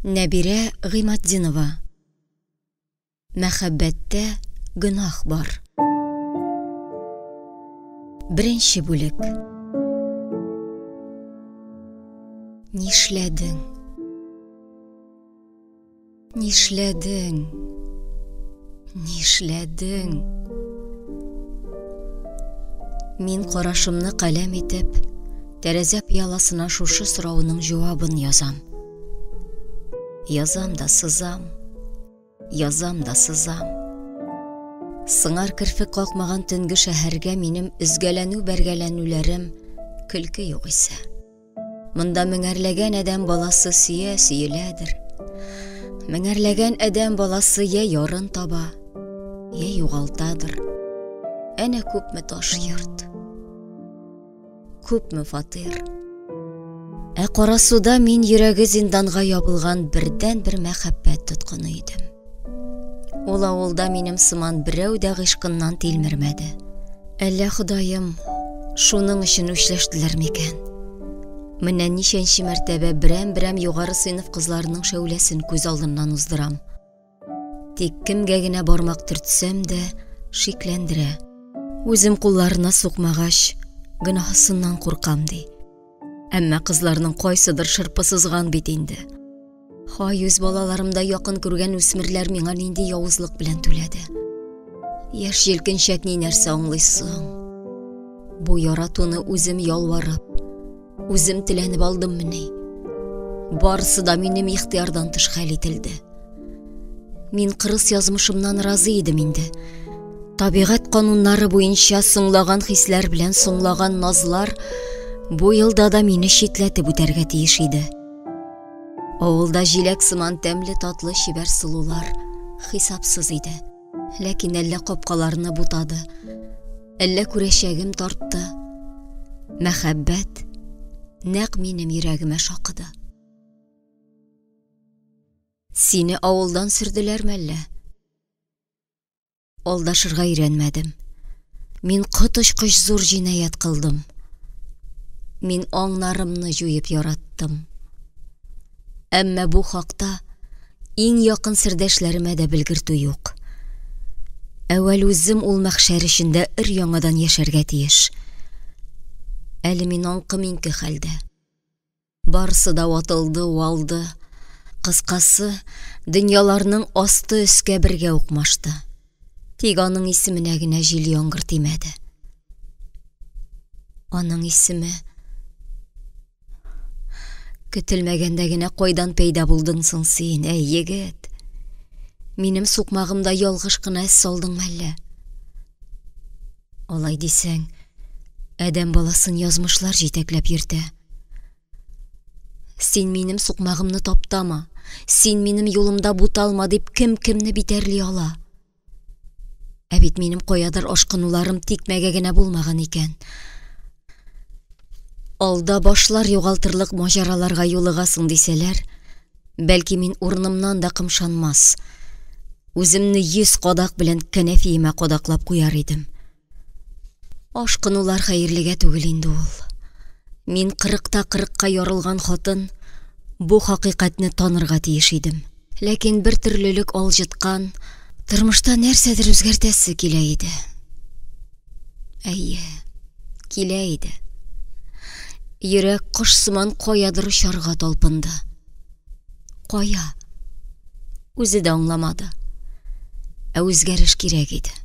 Нәбирә Гыйматдинова. Мәхәббәттә гөнаһ бар. Беренче бүлек. Нишләдең? Нишләдең? Нишләдең? Мин карашымны каләм итеп, тәрәзә пыяласына шушы сорауның җавабын язам. Язам да сызам, язам да сызам. Сыңар керфек какмаган төнге шәһәргә минем өзгәләнү-бәргәләнүләрем көлке югыйсә. Монда меңәрләгән адәм баласы сөя сөеләдер. Меңәрләгән адәм баласы я ярын таба, я югалтадыр. Әнә күпме таш йорт, күпме фатир. Ә Карасуда мин йөрәге зинданга ябылган бердән-бер мәхәббәт тоткыны идем. Ул авылда минем сыман берәү дә гыйшкыннан тилмермәде. Әллә Ходаем, шуның өчен үчләштеләр микән? Менә ничәнче мәртәбә берәм-берәм югары сыйныф кызларының шәүләсен күз алдымнан уздырам. Тик кемгә генә бармак төртсәм дә, шикләндерә. Үзем кулларына сукмагач, гөнаһысыннан куркам, ди. Әмма кызларның кайсыдыр шырпы сызган бит инде. Хай, үз балаларымда якын күргән үсмерләр миңа нинди явызлык белән түләде. Яшь җилкенчәк ни нәрсә аңлый соң? Бу яратуны үзем ялварып, үзем теләнеп алдыммыни? Барысы да минем ихтыярдан тыш хәл ителде. Мин кырыс язмышымнан разый идем инде. Табигать кануннары буенча соңлаган хисләр белән соңлаган назлар бу елда да мине читләтеп үтәргә тиеш иде. Авылда җиләк сыман тәмле татлы чибәр сылулар хисапсыз иде. Ләкин әллә капкаларны бутады, әллә күрәчәгем тартты. Мәхәббәт нәкъ минем йөрәгемә шакыды. Сине авылдан сөрделәрме әллә? Алдашырга өйрәнмәдем. Мин коточкыч зур җинаять кылдым. Мин аңнарымны җуеп яраттым. Әмма бу хакта иң якын сердәшләремә дә белгертү юк. Әүвәл үзем ул мәхшәр эчендә өр-яңадан яшәргә тиеш. Әле мин аңкы-миңке хәлдә. Барысы да ватылды, уалды. Кыскасы, дөньяларның асты өскә бергә укмашты. Тик аның исеменә генә җил яңгыр тимәде. Аның исеме Көтелмәгәндә генә кайдан пәйда булдың соң син, әй егет? Минем сукмагымда ялгыш кына эз салдыңмы әллә? Алай дисәң, адәм баласын язмышлар җитәкләп йөртә. Син минем сукмагымны таптама, син минем юлымда буталма дип кем кемне битәрли ала? Ә бит минем каядыр ашкынуларым тикмәгә генә булмаган икән. Алда башлар югалтырлык маҗараларга юлыгасың дисәләр, бәлки мин урынымнан да кымшанмас, үземне 100 кадак белән кәнәфиемә кадаклап куяр идем. Ашкынулар хәерлегә түгел инде ул. Мин кырыкта кырыкка ярылган хатын, бу хакыйкатьне танырга тиеш идем. Ләкин бер төрлелек алҗыткан, тормышта нәрсәдер үзгәртәсе килә иде. Әйе, килә иде. Йөрәк кош сыман каядыр очарга талпынды. Кая? Үзе дә аңламады. Ә үзгәреш кирәк иде.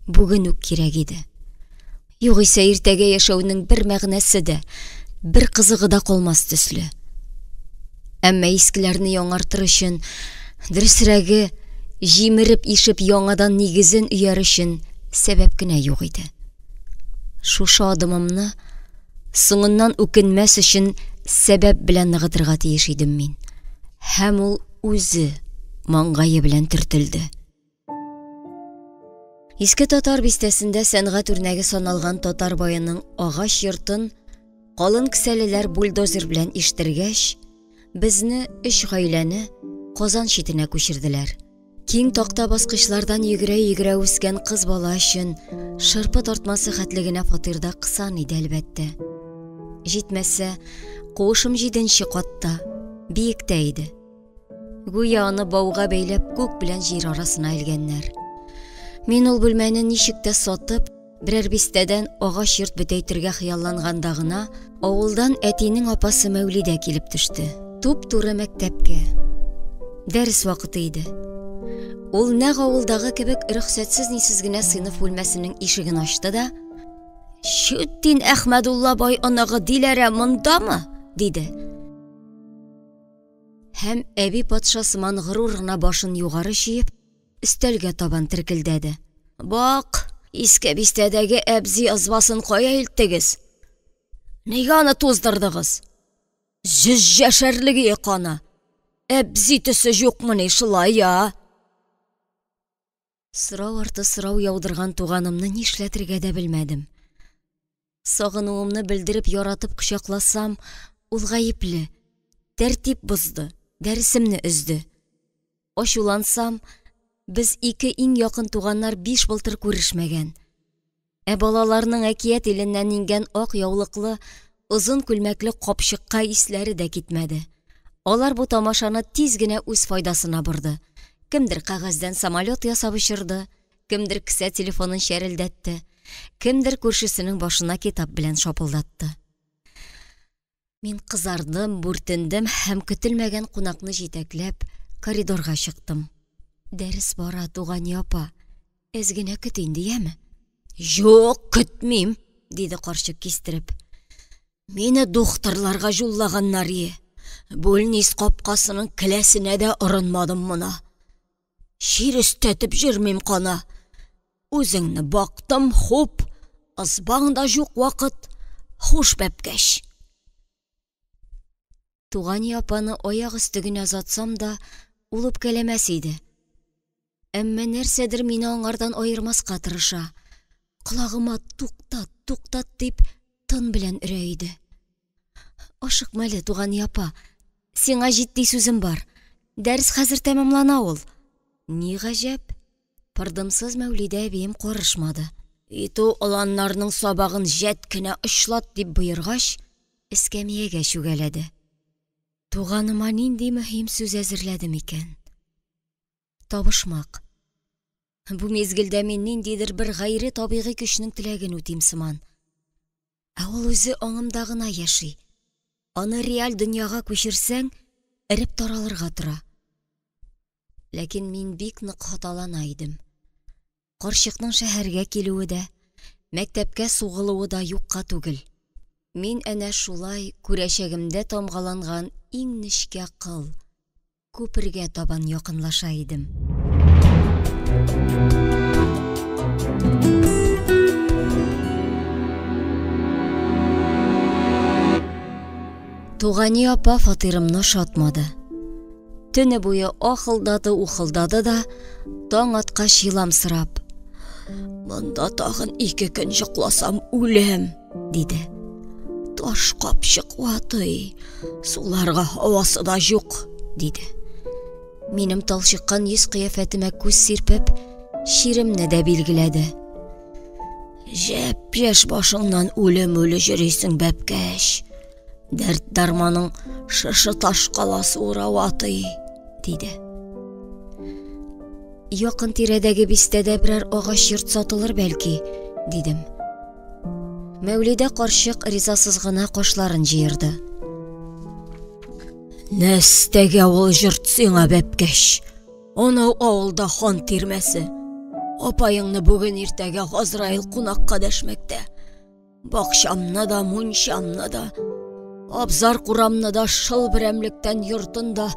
Бүген үк кирәк иде. Югыйсә иртәгә яшәүнең бер мәгънәсе дә, бер кызыгы да калмас төсле. Әмма искеләрне яңартыр өчен, дөресрәге, җимереп-ишеп яңадан нигезен өяр өчен сәбәп кенә юк иде. Шушы адымымны соңыннан үкенмәс өчен сәбәп белән ныгытырга тиеш идем мин. Һәм ул үзе маңгае белән төртелде. Иске Татар бистәсендә сәнгать үрнәге саналган татар баеның агач йортын калын кесәлеләр бульдозер белән иштергәч, безне, өч гаиләне, Казан читенә күчерделәр. Киң такта баскычлардан йөгерә-йөгерә үскән кыз бала өчен шырпы тартмасы хәтле генә фатирда кысан иде, әлбәттә. Җитмәсә, куышым җиденче катта, биектә иде. Гүя аны бауга бәйләп күк белән җир арасына элгәннәр. Мин ул бүлмәне ничек тә сатып, берәр бистәдән агач йорт бөтәйтергә хыялланганда гына, авылдан әтинең апасы Мәүлидә килеп төште. Туп-туры мәктәпкә. Дәрес вакыты иде. Ул нәкъ авылдагы кебек рөхсәтсез-нисез генә сыйныф бүлмәсенең ишеген ачты да, Чүттин Әхмәдулла бай оныгы Диләрә мондамы? диде. Һәм әби патша сыман горур гына башын югары чөеп, өстәлгә табан теркелдәде. Бак, Иске бистәдәге әбзи ызбасын кая илттегез? Нигә аны туздырдыгыз? Җөз яшәрлеге кана. Әбзи төсе юкмыни шулай я? Сорау арты сорау яудырган туганымны нишләтергә дә белмәдем. Сагынуымны белдереп яратып кочакласам, ул гаепле. Тәртип бозды, дәресемне өзде. Ачулансам, без ике иң якын туганнар биш былтыр күрешмәгән. Ә балаларның әкият иленнән иңгән ак яулыклы, озын күлмәкле капчыкка исләре дә китмәде. Алар бу тамашаны тиз генә үз файдасына борды. Кемдер кәгазьдән самолет ясап очырды, кемдер кесә телефонын чәрелдәтте, кемдер күршесенең башына китап белән шапылдатты. Мин кызардым, бүртендем һәм көтелмәгән кунакны җитәкләп коридорга чыктым. Дәрес бара, тугани апа. Әз генә көт инде, яме? Юк, көтмим, диде карчык кистереп. Мине духтырларга җуллаганнар ие. Бүлнис капкасының келәсенә дә орынмадым мона. Чир өстәтеп җөрмим кана. Үзеңне бактым, хуп, ызбаң да җук вакыт, хуш бәбкәч. Тугани апаны аяк өсте генә озатсам да, ул үпкәләмәс иде. Әмма нәрсәдер мине аңардан аермаска тырыша. Колагыма туктат, туктат дип, тын белән өрә иде. Ашыкма әле, тугани апа. Сиңа җитди сүзем бар. Дәрес хәзер тәмамлана ул. Ни гаҗәп, пырдымсыз Мәүлидә әбием карышмады. Иту оланнарның сабагын җәт кенә очлат, дип боергач, эскәмиягә чүгәләде. Туганыма нинди мөһим сүз әзерләдем икән? Табышмак. Бу мизгелдә мин ниндидер бер гайре табигый көчнең теләген үтим сыман. Ә ул үзе аңымда гына яши. Аны реаль дөньяга күчерсәң, эреп таралырга тора. Ләкин мин бик нык хаталана идем. Карчыкның шәһәргә килүе дә, мәктәпкә сугылуы да юкка түгел. Мин әнә шулай күрәчәгемдә тамгаланган иң нечкә кыл, күпергә табан якынлаша идем. Тугани апа фатирымны ошатмады. Төне буе ахылдады, ухылдады да, таң аткач еламсырап, Монда тагын ике көн йокласам үләм, диде. Таш капчык ватый, суларга һавасы да юк, диде. Минем талчыккан йөз кыяфәтемә күз сирпеп, чиремне дә билгеләде. Җәп-яшь башыңнан үлем-үле йөрисең, бәбкәч. Дәрт-дарманың шышы таш каласы ураватый, диде. Якын тирәдәге бистәдә берәр агач йорт сатылыр бәлки, дидем. Мәүлидә карчык ризасыз гына кашларын җыерды. Нәстәгә ул җорт сиңа, бәбкәч? Анау авылда хан тирмәсе. Апаеңны бүген иртәгә Газраил кунакка дәшмәктә. Бакчамны да, мунчамны да, абзар курамны да, шыл берәмлектән йортын да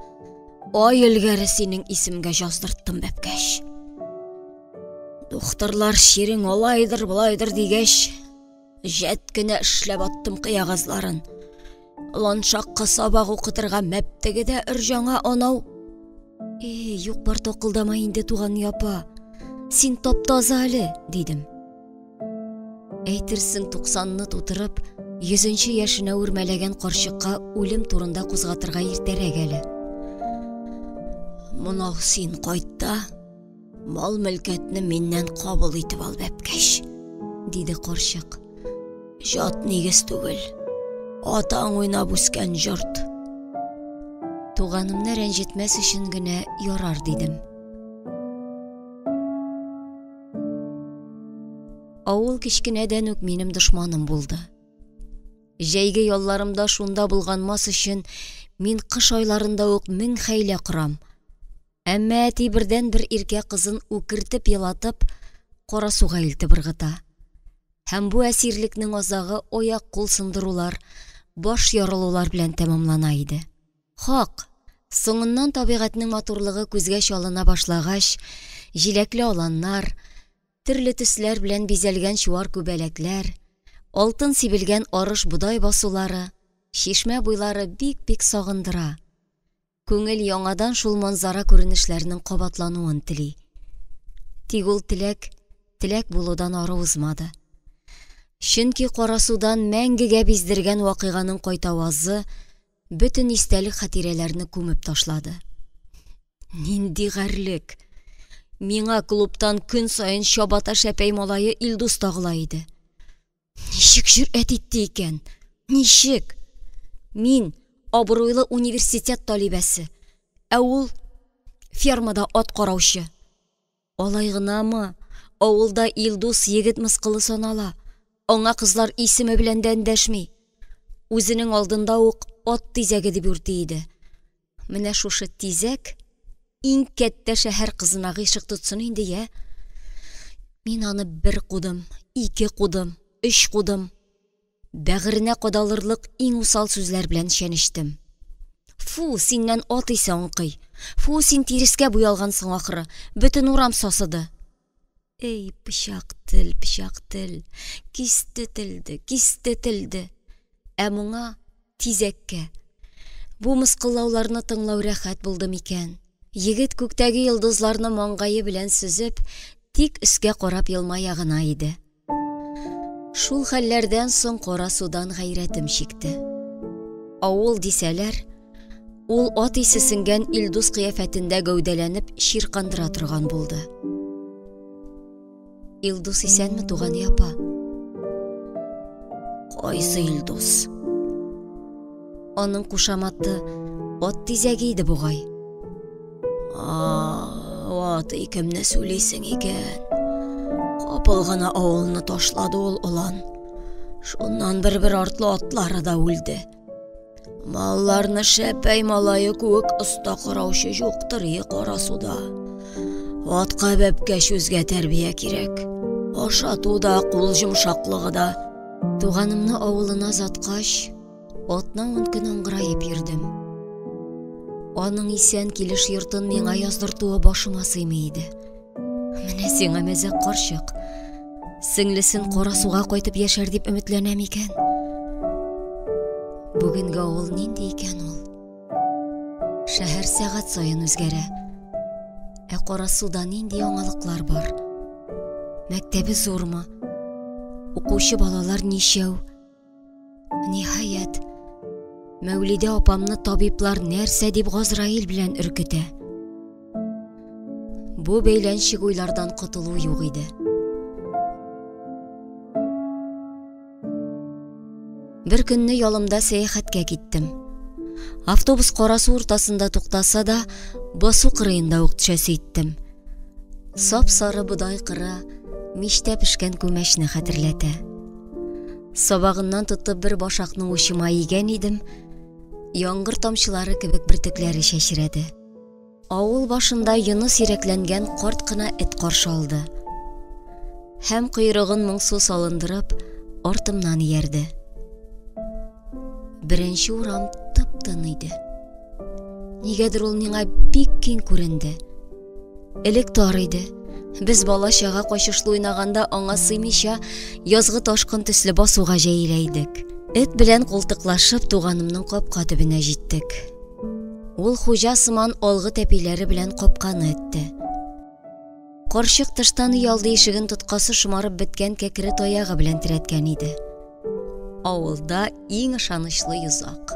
ай элгәре синең исемгә җаздырттым, бәбкәч. Духтырлар чирең алайдыр, былайдыр дигәч, җәт кенә эшләп аттым кыягазларын. Ланшакка сабак укытырга мәптеге дә өр-җаңа анау. Э, юк бар такылдама инде, туган япа. Син тап-таза әле, дидем. Әйтерсең, туксанны тутырып, йөзенче яшенә үрмәләгән карчыкка үлем турында кузгатырга иртәрәк әле. Монау син кайтта, мал-мөлкәтне миннән кабул итеп ал, бәбкәч, диде карчык. Җат нигез түгел, атаң уйнап үскән җорт. Туганымны рәнҗетмәс өчен генә ярар дидем. Авыл кечкенәдән үк минем дошманым булды. Җәйге ялларымда шунда булганмас өчен мин кыш айларында ук мең хәйлә корам. Әмма әти бердәнбер иркә кызын үкертеп елатып, Карасуга илтеп ыргыта. Һәм бу әсирлекнең азагы аяк-кул сындырулар, баш ярылулар белән тәмамлана иде. Хак, соңыннан табигатьнең матурлыгы күзгә чалына башлагач, җиләкле аланнар, төрле төсләр белән бизәлгән чуар күбәләкләр, алтын сибелгән арыш-бодай басулары, чишмә буйлары бик-бик сагындыра. Күңел яңадан шул манзара күренешләрнең кабатлануын тели. Тик ул теләк теләк булудан ары узмады. Чөнки Карасудан мәңгегә биздергән вакыйганың кайтавазы бөтен истәлек-хатирәләрне күмеп ташлады. Нинди гарьлек! Миңа клубтан көн саен чабата шәпәй малае Илдус тагыла иде. Ничек җөрьәт итте икән? Ничек? Мин абруйлы университет талибәсе, ә ул фермада ат караучы. Алай гынамы, авылда Илдус егет мыскылы санала, аңа кызлар исеме белән дә эндәшми. Үзенең алдында ук ат тизәге дип үрти иде. Менә шушы тизәк иң кәттә шәһәр кызына гыйшык тотсын инде, йә? Мин аны бер кудым, ике кудым, өч кудым. Бәгыренә кадалырлык иң усал сүзләр белән чәнечтем. Фу, синнән ат исе аңкый. Фу, син тирескә буялгансың ахры. Бөтен урам сасыды. Эй, пычак тел, пычак тел. Кисте телде, кисте телде. Ә моңа тизәккә. Бу мыскыллауларны тыңлау рәхәт булды микән? Егет күктәге йолдызларны маңгае белән сөзеп, тик өскә карап елмая гына иде. Шул хәлләрдән соң кара судан гайрәтем чикте. Авыл дисәләр, ул ат исе сеңгән Илдус кыяфәтендә гәүдәләнеп чиркандыра торган булды. Илдус исәнме, тугани апа? Кайсы Илдус? Аның кушаматы ат тизәге иде бугай. Ат икемне сүлисең икән. Капыл гына авылны ташлады ул олан. Шуннан бер-бер артлы атлары да үлде. Малларны шәпәй малае кебек оста караучы юктыр и Карасуда. Атка бәбкәч үзгә тәрбия кирәк. Ашату да, кул йомшаклыгы да. Туганымны авылына озаткач, Атна-ун көн аңгыраеп йөрдем. Аның исән килеш йортын миңа яздыртуы башыма сыймый иде. Менә сиңа мәзәк карчык. Сеңлесен кара суга кайтып яшәр дип өметләнә микән? Бүгенге авыл нинди икән ул? Шәһәр сәгать саен үзгәрә. Ә кара суда нинди яңалыклар бар? Мәктәбе зурмы? Укучы балалар ничәү? Ниһаять, Мәүлидә апамны табиблар нәрсә дип Газраил белән өркетә? Бу бәйләнчек уйлардан котылу юк иде. Бер көнне ялымда сәяхәткә киттем. Автобус Карасу уртасында туктаса да, басу кырыенда ук төшәсе иттем. Сап-сары бодай кыры мичтә пешкән күмәчне хәтерләтә. Сабагыннан тотып бер башакны учыма игән идем, яңгыр тамчылары кебек бөртекләре чәчрәде. Авыл башында йоны сирәкләнгән карт кына эт каршы алды. Һәм койрыгын моңсу салындырып, артымнан иярде. Беренче урам тып-тын иде. Нигәдер ул миңа бик киң күренде. Элек тар иде. Без бала-чага качышлы уйнаганда аңа сыймыйча язгы ташкын төсле басуга җәелә идек. Эт белән култыклашып туганымның капка төбенә җиттек. Ул хуҗа сыман алгы тәпиләре белән капканы этте. Карчык тыштан өйалды ишеген тоткасы шомарып беткән кәкре таягы белән терәткән иде. Авылда иң ышанычлы йозак.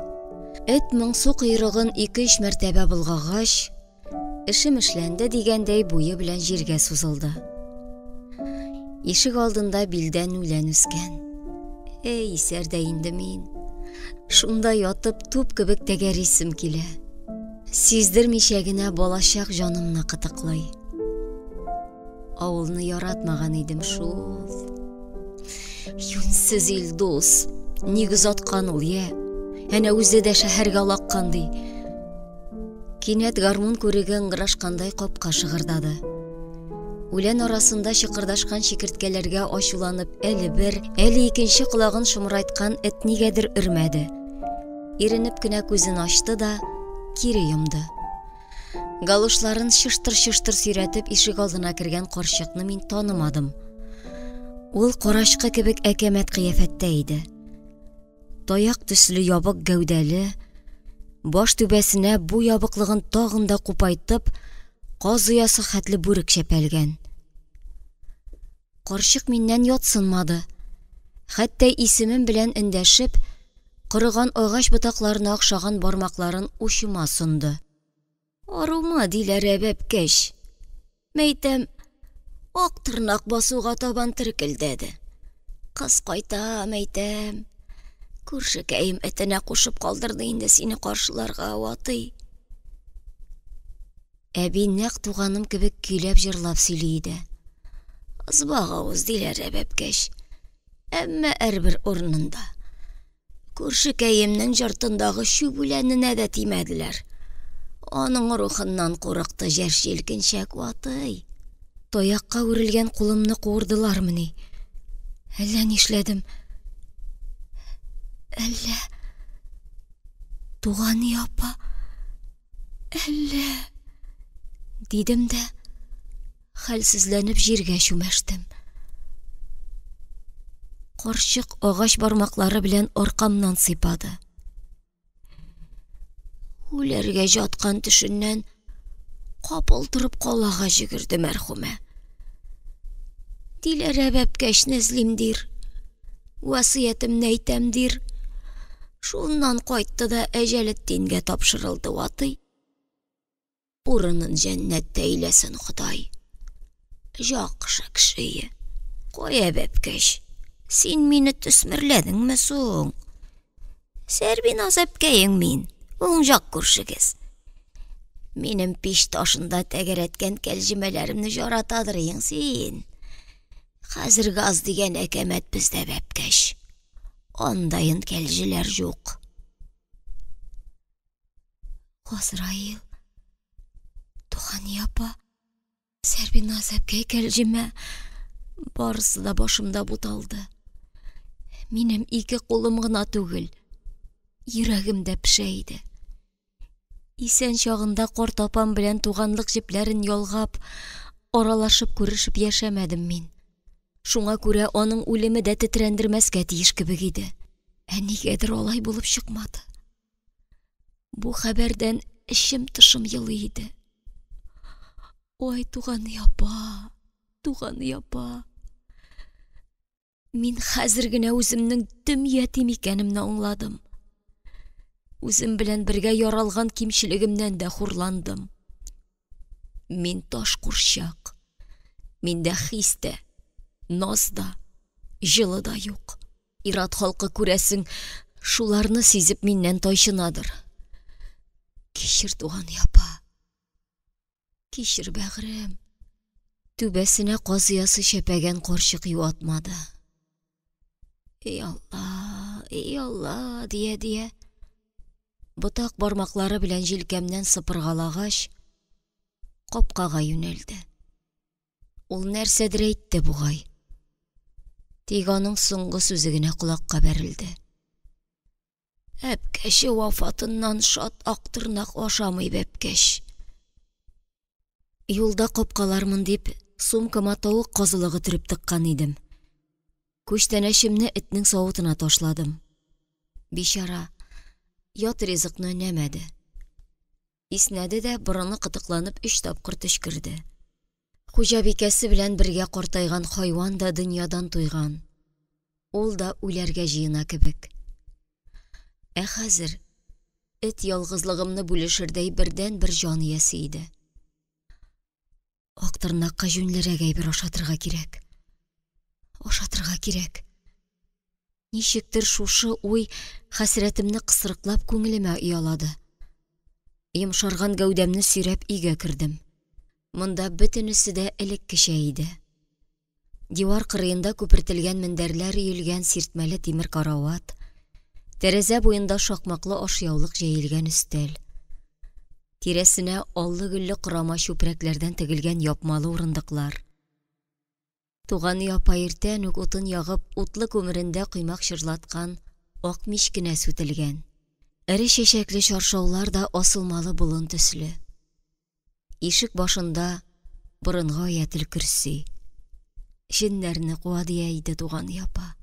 Эт моңсу койрыгын ике-өч мәртәбә болгагач, эшем эшләнде дигәндәй буе белән җиргә сузылды. Ишек алдында билдән үлән үскән. Эй, исәр дә инде мин. Шунда ятып туп кебек тәгәрисем килә. Сиздермичә генә балачак җанымны кытыклый. Авылны яратмаган идем шул. Юньсез Илдус, ник озаткан ул, я? Әнә үзе дә шәһәргә олаккан ди. Кинәт гармун күреге ыңгырашкандай капка шыгырдады. Үлән арасында чыкырдашкан чикерткәләргә ачуланып әле бер, әле икенче колагын шомрайткан эт нигәдер өрмәде. Иренеп кенә күзен ачты да кире йомды. Галошларын чыштыр-чыштыр сөйрәтеп ишек алдына кергән карчыкны мин танымадым. Ул карачкы кебек әкәмәт кыяфәттә иде. Таяк төсле ябык гәүдәле, баш түбәсенә бу ябыклыгын тагын да купайтып, каз оясы хәтле бүрек чәпәлгән. Карчык миннән ятсынмады. Хәтта исемем белән эндәшеп, корыган агач ботакларына охшаган бармакларын учыма сонды. Арумы, диләр, бәбкәч. Мәйтәм, ак тырнак басуга табан теркелдәде. Кыз кайта, мәйтәм. Күршекәем этенә кушып калдырды инде сине каршыларга, ватый. Әби нәкъ туганым кебек көйләп җырлап сөйли иде. Ызбак авыз диләр, бәбкәч. Әмма әрбер урынында. Күршекәемнең җортындагы чүп үләненә дә тимәделәр. Аның рухыннан курыкты җәш җилкенчәк ватый. Таякка үрелгән кулымны куырдылармыни? Әллә нишләдем? Әллә Тугани апа? Әллә дидем дә хәлсезләнеп җиргә чүмәштем. Карчык агач бармаклары белән аркамнан сыйпады. Үләргә жаткан төшеннән капыл торып калага җөгерде мәрхүмә. Диләрә бәбкәчне эзлим дир. Васыятемне әйтәм дир. Шуннан кайтты да Әҗәлетдингә тапшырылды ватый. Урынын җәннәттә әйләсен Ходай. Жакшы кеше. Кая, бәбкәч, син мине төсмерләдеңме соң? Сәрбиназ әбкәең мин, уң жак күршегез. Минем пич ташында тәгәрәткән кәлҗемәләремне жаратадыр ең син. Хәзер газ дигән әкәмәт бездә, бәбкәч. Андаен кәлҗеләр юк. Газраил, Тугани апа, Сәрбиназ әбкәй, кәлҗемә, барысы да башымда буталды. Минем ике кулым гына түгел, йөрәгем дә пешә иде. Исән чагында карт апам белән туганлык җепләрен ялгап, аралашып күрешеп яшәмәдем мин. Шуңа күрә аның үлеме дә тетрәндермәскә тиеш кебек иде. Ә нигәдер алай булып чыкмады. Бу хәбәрдән эчем-тышым елый иде. Ой, туганый апа, туганый апа. Мин хәзер генә үземнең дөм ятим икәнемне аңладым. Үзем белән бергә яралган кимчелегемнән дә хурландым. Мин таш курчак. Миндә хис тә, наз да, җылы да юк. Ир-ат халкы, күрәсең, шуларны сизеп миннән тайчынадыр. Кичер, туган апа. Кичер, бәгърем. Түбәсенә каз оясы чәпәгән карчык юатмады. Эй Алла, эй Алла, дия-дия. Ботак бармаклары белән җилкәмнән сыпыргалагач, капкага юнәлде. Ул нәрсәдер әйтте бугай. Тик аның соңгы сүзе генә колакка бәрелде. Әбкәче вафатыннан шат Актырнак ашамый бәбкәч. Юлда капкалармын дип, сумкама тавык казылыгы төреп тыккан идем. Күчтәнәчемне этнең савытына ташладым. Бичара, ят ризыкны өнәмәде. Иснәде дә борыны кытыкланып өч тапкыр төчкерде. Хуҗабикәсе белән бергә картайган хайван да дөньядан туйган. Ул да үләргә җыена кебек. Ә хәзер эт ялгызлыгымны бүлешердәй бердәнбер җан иясе иде. Актырнакка җүнлерәк әйбер ашатырга кирәк. Ашатырга кирәк. Ничектер шушы уй хәсрәтемне кысрыклап күңелемә оялады. Йомшарган гәүдәмне сөйрәп өйгә кердем. Монда бөтенесе дә элеккечә иде. Дивар кырыенда күпертелгән мендәрләр өелгән сиртмәле тимер карават, тәрәзә буенда шакмаклы ашъяулык җәелгән өстәл. Тирәсенә аллы-гөлле корама чүпрәкләрдән тегелгән япмалы урындыклар. Туганый апа иртән үк утын ягып, утлы күмерендә коймак чыжлаткан ак мич кенә сүтелгән. Эре чәчәкле чаршаулар да асылмалы болын төсле. Ишек башында борынгы аятел көрси. Җеннәрне куа дия иде Туганый апа.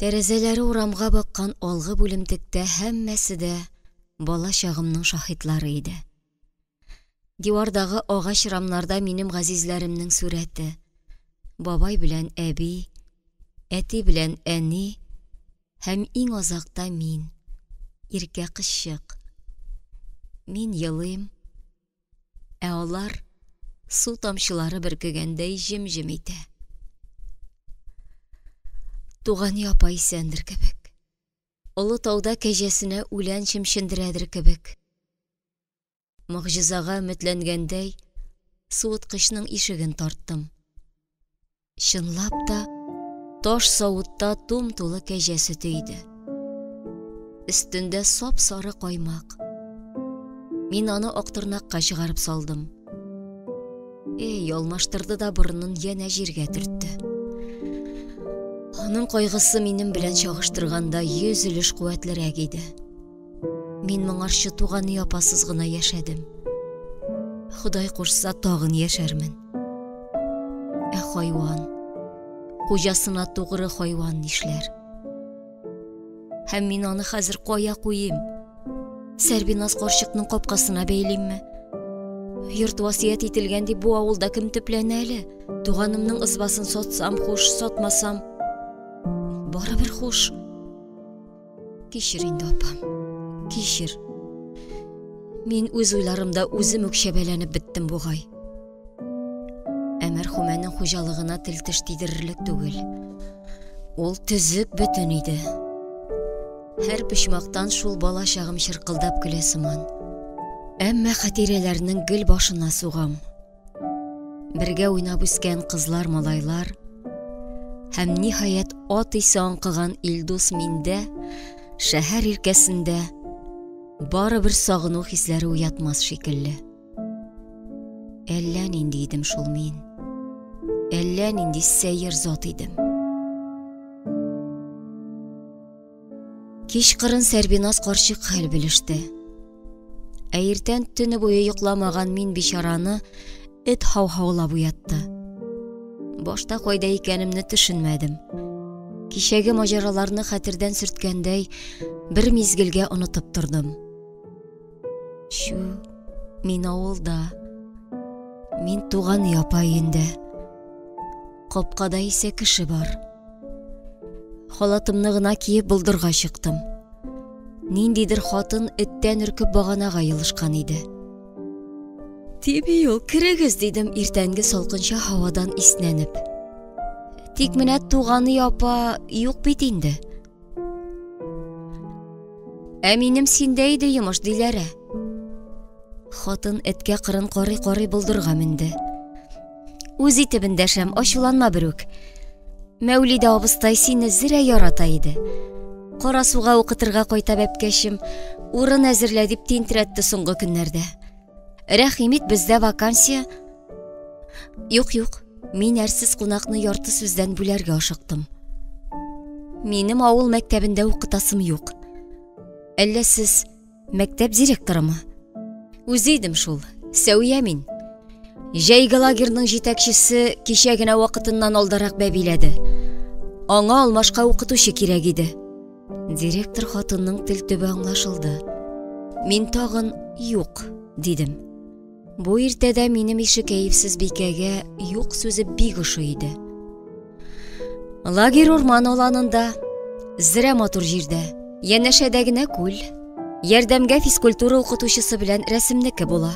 Тәрәзәләре урамга баккан алгы бүлемтектә һәммәсе дә бала чагымның шаһитлары иде. Дивардагы агач рамнарда минем газизләремнең сурәте. Бабай белән әби, әти белән әни һәм иң азакта мин, иркә кызчык. Мин елыйм, ә алар су тамчылары бөркегәндәй җем-җем итә. Тугани апа исәндер кебек. Олы тауда кәҗәсенә үлән чемчендерәдер кебек. Могҗизага өметләнгәндәй, суыткычның ишеген тарттым. Чынлап та, таш савытта тум-тулы кәҗә сөте иде. Өстендә сап-сары каймак. Мин аны Актырнакка чыгарып салдым. Эй, алмаштырды да борынын янә җиргә төртте. Аның кайгысы минем белән чагыштырганда 100 өлеш куәтлерәк иде. Мин моңарчы туганы апасыз гына яшәдем. Ходай кушса, тагын яшәрмен. Ә хайван, хуҗасына тугры хайван нишләр? Һәм мин аны хәзер кая куйыйм? Сәрбиназ карчыкның капкасына бәйлимме? Йорт васыять ителгән дип бу авылда кем төпләнә әле? Туганымның ызбасын сатсам хуш, сатмасам, барыбер хуш. Кичер инде, апам, кичер. Мин үз уйларымда үзем үк чәбәләнеп беттем бугай. Ә мәрхүмәнең хуҗалыгына тел-теш тидерерлек түгел. Ул төзек бөтен иде. Һәр почмактан шул бала чагым чыркылдап көлә сыман. Әмма хатирәләрнең гел башына сугам. Бергә уйнап үскән кызлар-малайлар һәм ниһаять ат исе аңкыган Илдус миндә, шәһәр иркәсендә барыбер сагыну хисләре уятмас шикелле. Әллә нинди идем шул мин. Әллә нинди сәер зат идем. Кичкырын Сәрбиназ карчык хәл белеште. Ә иртән төне буе йокламаган мин бичараны эт һау-һаулап уятты. Башта кайда икәнемне төшенмәдем. Кичәге маҗараларны хәтердән сөрткәндәй, бер мизгелгә онытып тордым. Чү, мин авылда. Мин туган япа өендә. Капкада исә кеше бар. Халатымны гына киеп болдырга чыктым. Ниндидер хатын эттән өркеп баганага елышкан иде. Тиби ул, керегез, дидем иртәнге салкынча һавадан иснәнеп. Тик менә туганы апа юк бит инде. Ә минем синдә иде йомыш, Диләрә. Хатын эткә кырын карый-карый болдырга менде. Үз итеп эндәшәм, ачуланма берүк. Мәүлидә абыстай сине зерә ярата иде. Кара суга укытырга кайта бәбкәчем, урын әзерлә дип тинтерәтте соңгы көннәрдә. Рәхим ит, бездә вакансия. Юк, юк, мин әрсез кунакны ярты сүздән бүләргә ашыктым. Минем авыл мәктәбендә укытасым юк. Әллә сез мәктәп директорымы? Үзе идем шул, Сәүия мин. Җәйге лагерьның җитәкчесе кичә генә вакытыннан алдарак бәбиләде. Аңа алмашка укытучы кирәк иде. Директор хатынның тел төбе аңлашылды. Мин тагын юк, дидем. Бу иртәдә минем ише кәефсез бикәгә юк сүзе бик ошый иде. Лагерь урман аланында, зрә матур җирдә, янәшәдә генә күл. Ярдәмгә физкультура укытучысы белән рәсемнеке була.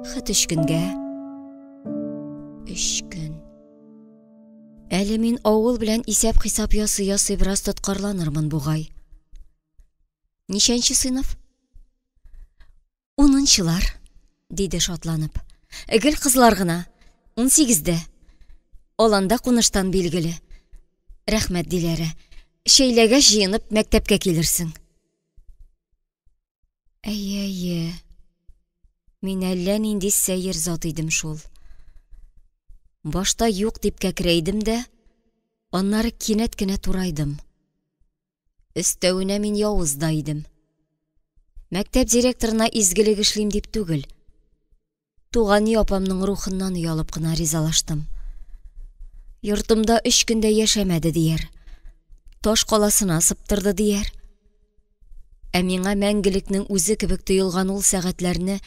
Хет өч көнгә. Өч көн. Әле мин авыл белән исәп-хисап ясый-ясый бераз тоткарланырмын бугай. Ничәнче сыйныф? Унынчылар, диде шатланып. Гел кызлар гына. Унсигездә. Аланда куныштан билгеле. Рәхмәт, Диләрә. Чәйләгәч җыенып мәктәпкә килерсең. Әйе, әйе. Мин әллә нинди сәер зат идем шул. Башта юк дип кәкрәйдем дә, аннары кинәт кенә турайдым. Өстәвенә мин явыз да идем. Мәктәп директорына изгелек эшлим дип түгел, тугани апамның рухыннан оялып кына ризалаштым. Йортымда өч көн дә яшәмәде дияр. Таш каласына сыптырды дияр. Ә миңа мәңгелекнең үзе кебек тоелган ул сәгатьләрне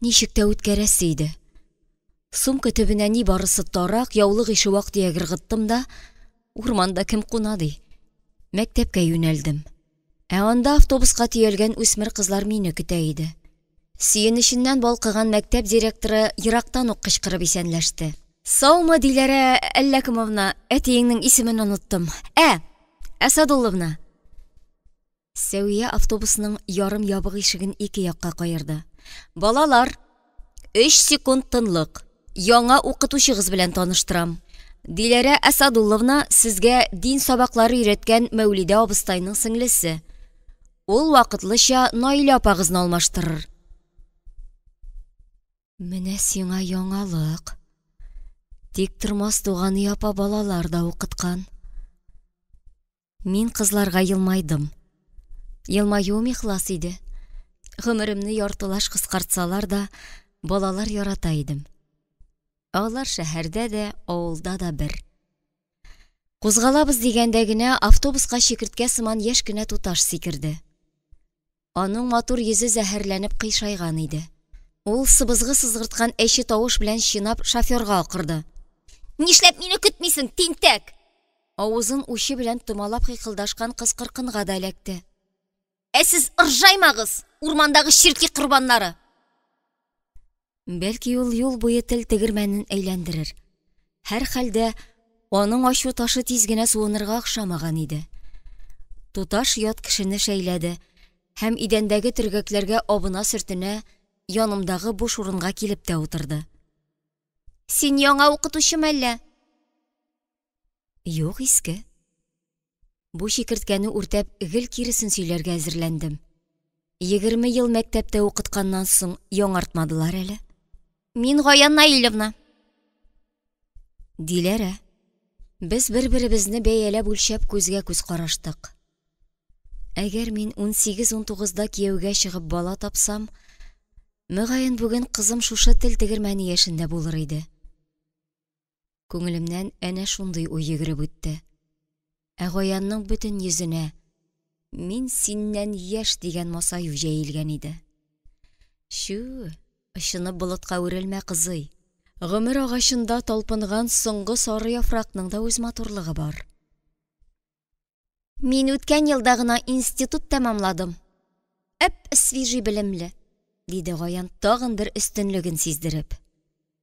ничек тә үткәрәсе иде. Сумка төбенә ни барысы тарак, яулык ише вак-төяк ыргыттым да, Урманда кем куна ди? Мәктәпкә юнәлдем. Ә анда автобуска төялгән үсмер кызлар мине көтә иде. Сөенеченнән балкыган мәктәп директоры ерактан ук кычкырып исәнләште. Саумы, Диләрә Әлләкемовна, әтиеңнең исемен оныттым. Ә, Әсадулловна. Сәвия автобусның ярым ябык ишеген ике якка каерды. Балалар, өч секунд тынлык. Яңа укытучыгыз белән таныштырам. Диләрә Әсадулловна сезгә дин сабаклары өйрәткән Мәүлидә абыстайның сеңлесе. Ул вакытлыча Наилә апагызны алмаштырыр. Менә сиңа яңалык. Тик тормас туганый апа балалар да укыткан. Мин кызларга елмайдым. Елмаюым ихлас иде. Гомеремне яртылаш кыскартсалар да, балалар ярата идем. Ә алар шәһәрдә дә, авылда да бер. Кузгалабыз дигәндә генә автобуска чикерткә сыман яшь кенә туташ сикерде. Аның матур йөзе зәһәрләнеп кыйшайган иде. Ул сыбызгы сызгырткан әче тавыш белән чинап шоферга акырды. Нишләп мине көтмисең, тинтәк? Авызын учы белән томалап хыйкылдашкан кыз-кыркынга да эләкте. Ә сез ыржаймагыз, урмандагы черки корбаннары! Бәлки ул юл буе тел тегермәнен әйләндерер. Һәрхәлдә, аның ачу ташы тиз генә суынырга охшамаган иде. Туташ ят кешене шәйләде һәм идәндәге төргәкләргә абына-сөртенә янымдагы буш урынга килеп тә утырды. Син яңа укытучымы әллә? Юк, иске. Бу чикерткәне үртәп, гел киресен сөйләргә әзерләндем. 20 ел мәктәптә укытканнан соң яңартмадылар әле. Мин Гаян Наилевна. Диләрә. Без бер-беребезне бәяләп үлчәп күзгә күз караштык. Әгәр мин 18-19да кияүгә чыгып бала тапсам, мөгаен бүген кызым шушы тел тегермәне яшендә булыр иде. Күңелемнән әнә шундый уй йөгереп үтте. Ә Гаянның бөтен йөзенә Мин синнән яшь дигән масаю җәелгән иде. Чү, очынып болытка үрелмә, кызый. Гомер агачында талпынган соңгы сары яфракның да үз матурлыгы бар. Мин үткән елда гына институт тәмамладым. Әп-свежий белемле, диде Гаян тагын бер өстенлеген сиздереп.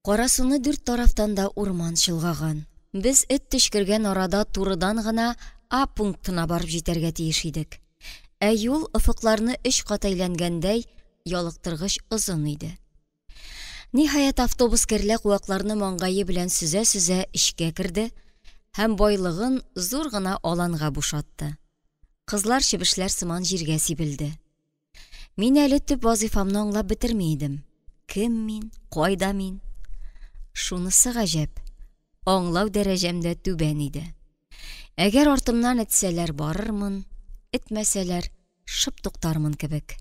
Карасуны дүрт тарафтан да урман чолгаган. Без эт төчкергән арада турыдан гына А пунктына барып җитәргә тиеш идек. Ә юл офыкларны өч кат әйләнгәндәй ялыктыргыч озын иде. Ниһаять, автобус керле куакларны маңгае белән сөзә-сөзә эчкә керде һәм байлыгын зур гына аланга бушатты. Кызлар чебешләр сыман җиргә сибелде. Мин әле төп вазыйфамны аңлап бетерми идем. Кем мин, кайда мин? Шунысы гаҗәп, аңлау дәрәҗәм дә түбән иде. Әгәр артымнан этсәләр барырмын, этмәсәләр, шып туктармын кебек.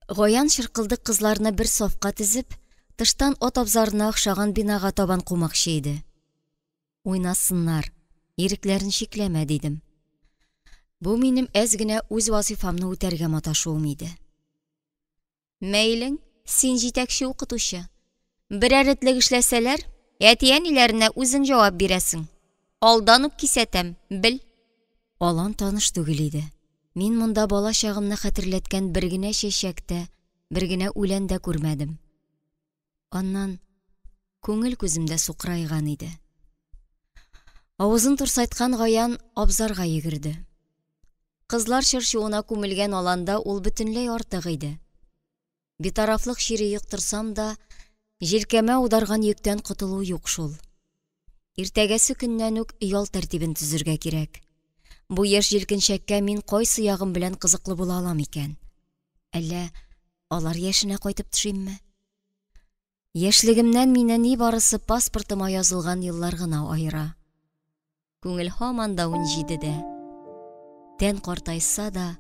Гаян чыркылдык кызларны бер сафка тезеп, тыштан ат абзарына охшаган бинага табан кумакчы иде. Уйнасыннар, ирекләрен чикләмә, дидем. Бу минем әз генә үз вазыйфамны үтәргә маташуым иде. Мәйлең, син җитәкче укытучы. Берәр этлек эшләсәләр, әти-әниләренә үзең җавап бирәсең. Алдан ук кисәтәм, бел. Алан таныш түгел иде. Мин монда бала чагымны хәтерләткән бер генә чәчәк тә, бер генә үлән дә күрмәдем. Аннан күңел күзем дә сукырайган иде. Авызын турсайткан Гаян абзарга йөгерде. Кызлар чыр-чуына күмелгән аланда ул бөтенләй артык иде. Битарафлык чире йоктырсам да, җилкәмә аударган йөктән котылу юк шул. Иртәгәсе көннән үк ял тәртибен төзергә кирәк. Бу яшь җилкенчәккә мин кайсы ягым белән кызыклы була алам икән? Әллә алар яшенә кайтып төшимме? Яшьлегемнән мине нибарысы паспортыма язылган еллар гына аера. Күңел һаман да унҗидедә. Тән картайса да,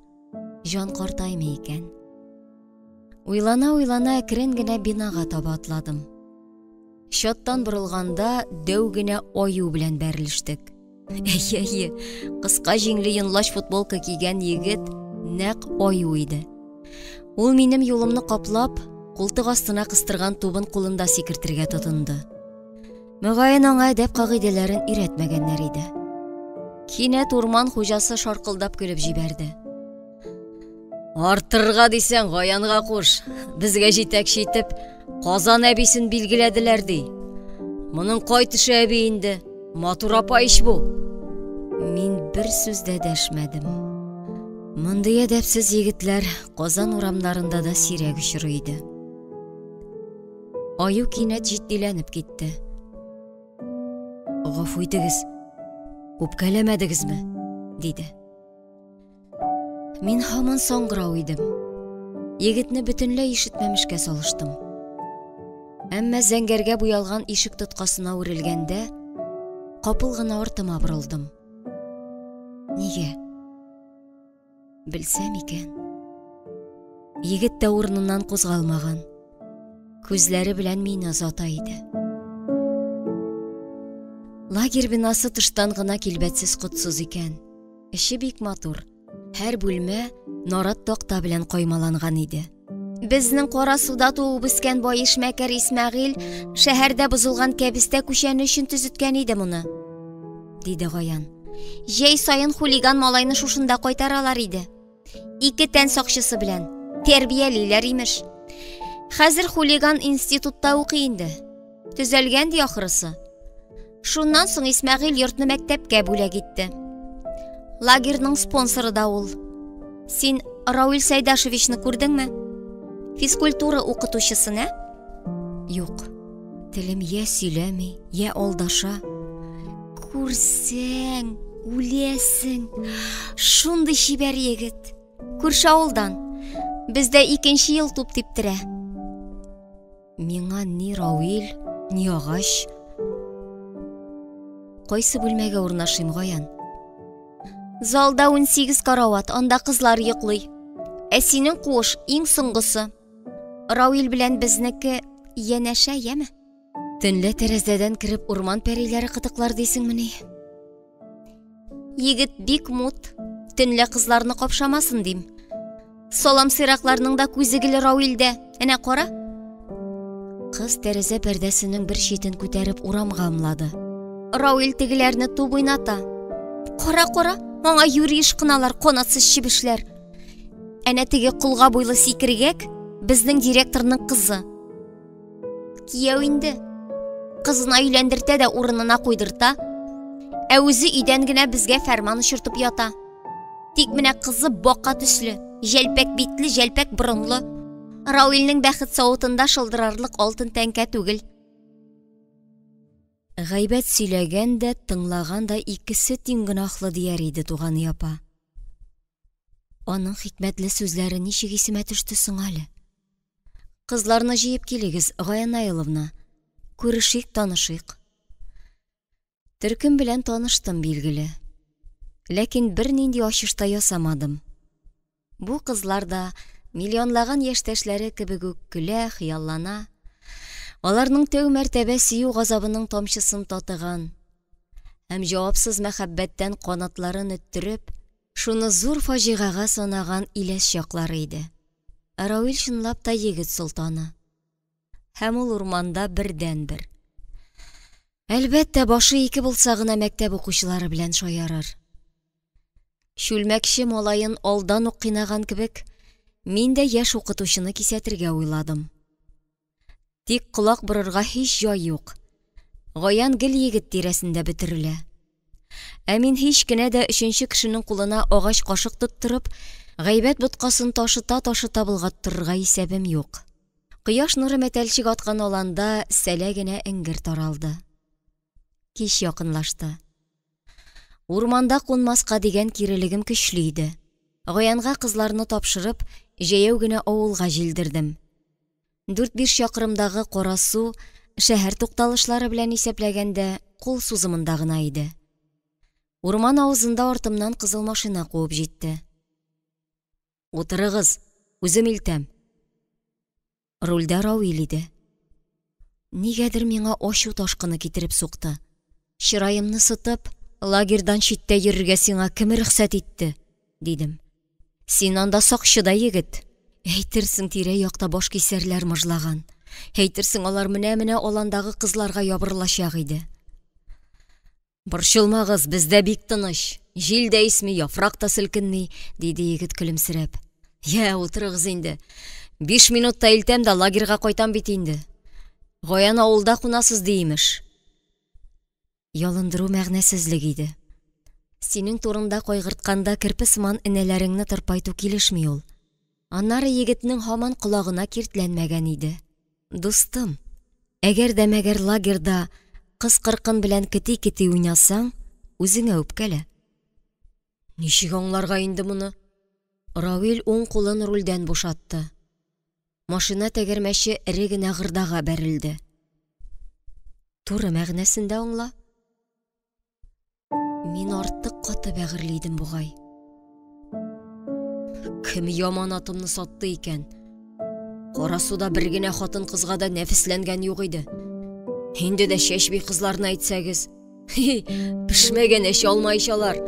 җан картаймый икән. Уйлана-уйлана әкрен генә бинага таба атладым. Чаттан борылганда дәү генә аю белән бәрелештек. Әйе, әйе, кыска җиңле йонлач футболка кигән егет нәкъ аю иде. Ул минем юлымны каплап, култык астына кыстырган тубын кулында сикертергә тотынды. Мөгаен аңа әдәп кагыйдәләрен өйрәтмәгәннәр иде. Кинәт урман хуҗасы шаркылдап көлеп җибәрде. Артырга дисәң, Гаянга куш. Безгә җитәкче итеп Казан әбисен билгеләделәр ди. Моның кай төше әби инде? Матур апа ич бу. Мин бер сүз дә дәшмәдем. Мондый әдәпсез егетләр Казан урамнарында да сирәк очрый иде. Аю кинәт җитдиләнеп китте. Гафу итегез, үпкәләмәдегезме? диде. Мин һаман саңгырау идем. Егетне бөтенләй ишетмәмешкә салыштым. Әмма зәңгәргә буялган ишек тоткасына үрелгәндә, капыл гына артыма борылдым. Нигә? Белсәм икән. Егет тә урыныннан кузгалмаган. Күзләре белән мине озата иде. Лагерь бинасы тыштан гына килбәтсез котсыз икән. Эче бик матур. Һәр бүлмә нарат такта белән каймаланган иде. Безнең Карасуда туып үскән бай эшмәкәр Исмәгыйль шәһәрдә бозылган кәбестә күчәне өчен төзеткән иде моны, диде Гаян. Җәй саен хулиган малайны шушында кайтаралар иде. Ике тән сакчысы белән тәрбиялиләр имеш. Хәзер хулиган институтта укый инде. Төзәлгән ди ахрысы. Шуннан соң Исмәгыйль йортны мәктәпкә бүләк итте. Лагерьның спонсоры да ул. Син Рауил Сәйдашевичны күрдеңме? Физкультура укытучысын, ә? Юк. Телем я сөйләми, я алдаша. Күрсәң, үләсең. Шундый чибәр егет. Күрше авылдан. Бездә икенче ел туп типтерә. Миңа ни Рауил, ни агач. Кайсы бүлмәгә урнашыйм, Гаян? Залда 18 карават, анда кызлар йоклый. Ә синең куыш иң соңгысы. Рауил белән безнеке янәшә, яме? Төнлә тәрәзәдән кереп урман пәриләре кытыклар дисеңмени? Егет бик мут, төнлә кызларны капшамасын дим. Салам сыйракларның да күзе гел Рауилдә. Әнә кара. Кыз тәрәзә пәрдәсенең бер читен күтәреп урамга ымлады. Рауил тегеләрне туп уйната. Кара, кара, аңа юри ышкыналар канатсыз чебешләр. Әнә теге колга буйлы сикергәк безнең директорның кызы. Кияү инде. Кызына өйләндертә дә урынына куйдырта. Ә үзе өйдән генә безгә фәрман очыртып ята. Тик менә кызы бака төсле, җәлпәк битле, җәлпәк борынлы. Рауилнең бәхет савытында шылдырарлык алтын тәңкә түгел. Гайбәт сөйләгән дә, тыңлаган да икесе тиң гөнаһлы дияр иде туганый апа. Аның хикмәтле сүзләре ничек исемә төште соң әле? Кызларны җыеп килегез, Гаян Наиловна. Күрешик, танышыйк. Төркем белән таныштым, билгеле. Ләкин бернинди ачыш та ясамадым. Бу кызлар да миллионлаган яшьтәшләре кебек үк көлә, хыяллана. Аларның тәү мәртәбә сөю газабының тамчысын татыган һәм җавапсыз мәхәббәттән канатларын өттереп, шуны зур фаҗигагә санаган иләс чаклары иде. Ә Рауил чынлап та егет солтаны. Һәм ул урманда бердәнбер. Әлбәттә, башы ике булса гына мәктәп укучылары белән шаярыр. Чүлмәкче малаен алдан ук кыйнаган кебек, мин дә яшь укытучыны кисәтергә уйладым. Тик колак борырга һич җай юк. Гаян гел егет тирәсендә бөтерелә. Ә мин һич кенә дә өченче кешенең кулына агач кашык тоттырып, гайбәт боткасын ташыта-ташыта болгаттырырга исәбем юк. Кояш нуры мәтәлчек аткан аланда сәлә генә эңгер таралды. Кич якынлашты. Урманда кунмаска дигән кирелегем көчле иде. Гаянга кызларны тапшырып, җәяү генә авылга җилдердем. Дүрт-биш чакрымдагы Карасу шәһәр тукталышлары белән исәпләгәндә кул сузымында гына иде. Урман авызында артымнан кызыл машина куып җитте. Утырыгыз, үзем илтәм. Рульдә Рауил иде. Нигәдер миңа ачу ташкыны китереп сукты. Чыраемны сытып, лагерьдан читтә йөрергә сиңа кем рөхсәт итте? дидем. Син анда сакчы да егет. Әйтерсең тирә-якта башкисәрләр мыжлаган. Әйтерсең алар менә-менә аландагы кызларга ябырылачак иде. Борчылмагыз, бездә бик тыныч. Җил дә исми, яфрак та селкенми, диде егет көлемсерәп. Йә, утырыгыз инде. Биш минутта илтәм дә лагерьга кайтам бит инде. Гаян авылда кунасыз ди имеш. Ялындыру мәгънәсезлек иде. Синең турында кайгыртканда керпе сыман энәләреңне тырпайту килешми ул. Аннары егетнең һаман колагына киртләнмәгән иде. Дустым, әгәр дә мәгәр лагерьда кыз-кыркын белән кети-кети уйнасаң, үзеңә үпкәлә. Ничек аңларга инде моны? Равил уң кулын рульдән бушатты. Машина тәгәрмәче эре генә гырдага бәрелде. Туры мәгънәсендә аңла. Мин артык каты бәгырьле идем бугай. Кем яман атымны сатты икән? Карасуда бер генә хатын-кызга да нәфесләнгән юк иде. Инде дә чәчби кызларны әйтсәгез. Хи, пешмәгән әче алма ич алар.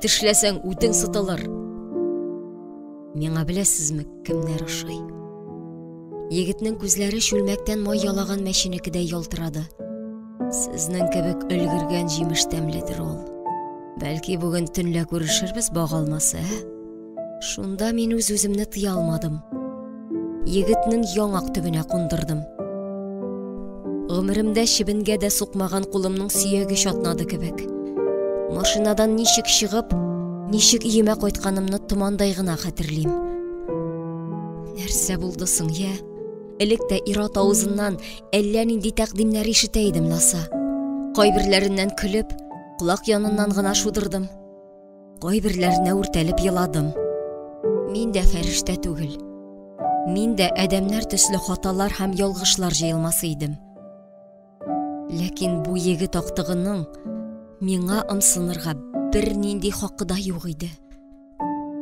Тешләсәң, үтең сытылыр. Миңа беләсезме, кемнәр ошый? Егетнең күзләре чүлмәктән май ялаган мәченекедәй ялтырады. Сезнең кебек өлгергән җимеш тәмледер ул. Бәлки бүген төнлә күрешербез баг алмасы, ә? Шунда мин үз-үземне тыя алмадым. Егетнең яңак төбенә кундырдым. Гомеремдә чебенгә дә сукмаган кулымның сөяге чатнады кебек. Машинадан ничек чыгып, ничек өемә кайтканымны томандай гына хәтерлим. Нәрсә булды соң, я? Элек тә ир-ат авызыннан әллә нинди тәкъдимнәр ишетә идем ласа. Кайберләреннән көлеп, колак яныннан гына шудырдым. Кайберләренә үртәлеп еладым. Мин дә фәрештә түгел. Мин дә адәмнәр төсле хаталар һәм ялгышлар җыелмасы идем. Ләкин бу егет актыгының миңа ымсынырга бернинди хакы да юк иде.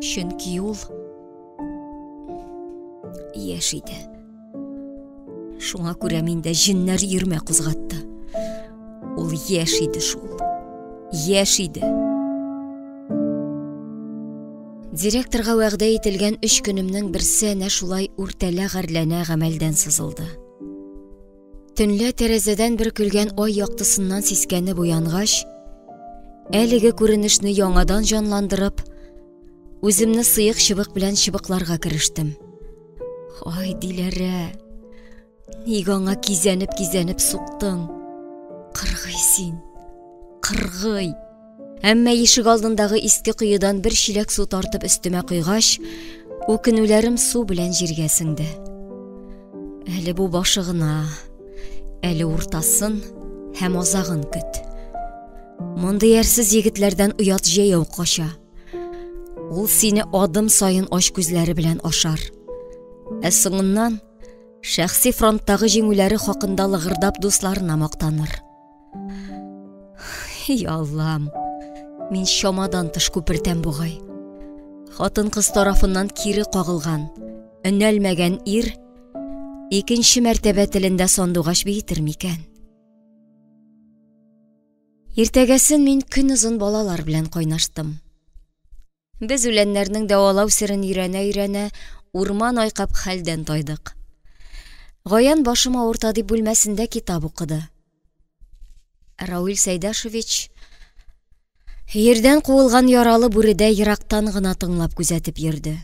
Чөнки ул яшь иде. Шуңа күрә миндә җеннәр йөрмә кузгатты. Ул яшь иде шул. Яшь иде. Директорга вәгъдә ителгән өч көнемнең берсе әнә шулай үртәлә-гарьләнә гамәлдән сызылды. Төнлә тәрәзәдән бөркелгән ай яктысыннан сискәнеп уянгач, әлеге күренешне яңадан җанландырып, үземне сыек чыбык белән чыбыкларга керештем. Ай, Диләрә, ник аңа кизәнеп-кизәнеп суктың? Кыргый син, кыргый! Әмма ишек алдындагы иске коедан бер чиләк су тартып өстемә койгач, үкенүләрем су белән җиргә сеңде. Әле бу башы гына, әле уртасын һәм азагын көт. Мондый әрсез егетләрдән оят җәяү кача. Ул сине адым саен ач күзләре белән ашар. Ә соңыннан шәхси фронттагы җиңүләре хакында лыгырдап дусларына мактаныр. И Аллам, мин чамадан тыш күпертәм бугай. Хатын-кыз тарафыннан кире кагылган, өнәлмәгән ир икенче мәртәбә телендә сандугач биетер микән? Иртәгәсен мин көнозын балалар белән кайнаштым. Без үләннәрнең дәвалау серен өйрәнә-өйрәнә урман айкап хәлдән тайдык. Гаян башым авырта дип бүлмәсендә китап укыды. Рауил Сәйдәшевич өердән куылган яралы бүредә ерактан гына тыңлап күзәтеп йөрде.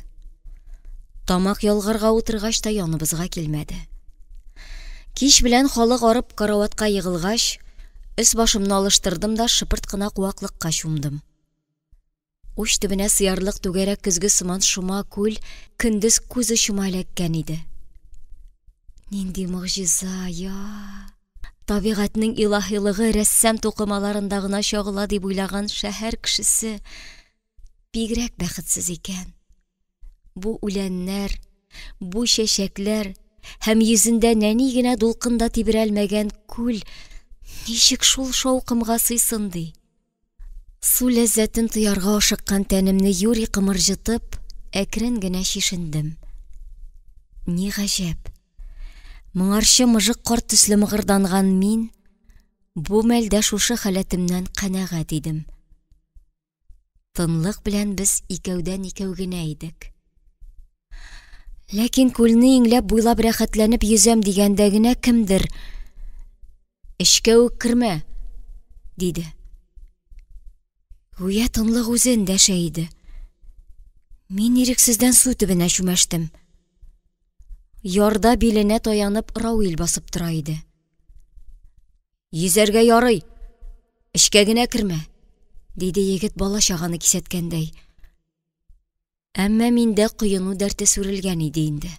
Тамак ялгарга утыргач та яныбызга килмәде. Кич белән халык арып караватка егылгач, өс-башымны алыштырдым да шыпырт кына куаклыкка чумдым. Уч төбенә сыярлык түгәрәк көзге сыман шома күл көндез күз очыма эләккән иде. Нинди могҗиза, я! Табигатьнең илаһилыгы рәссам тукымаларында гына чагыла дип уйлаган шәһәр кешесе бигрәк бәхетсез икән. Бу үләннәр, бу чәчәкләр һәм йөзендә нәни генә дулкын да тибрәлмәгән күл ничек шул шаукымга сыйсын ди? Су ләззәтен тоярга ашыккан тәнемне юри кымырҗытып, әкрен генә чишендем. Ни гаҗәп, моңарчы мыжык карт төсле мыгырданган мин бу мәлдә шушы халәтемнән канәгать идем. Тынлык белән без икәүдән-икәү генә идек. Ләкин күлне иңләп буйлап рәхәтләнеп йөзәм дигәндә генә кемдер Эчкә үк кермә, диде. Гүя тынлык үзе эндәшә иде. Мин ирексездән су төбенә чүмәштем. Ярда биленә таянып Рауил басып тора иде. Йөзәргә ярый, эчкә генә кермә, диде егет бала-чаганы кисәткәндәй. Әмма миндә коену дәрте сүрелгән иде инде.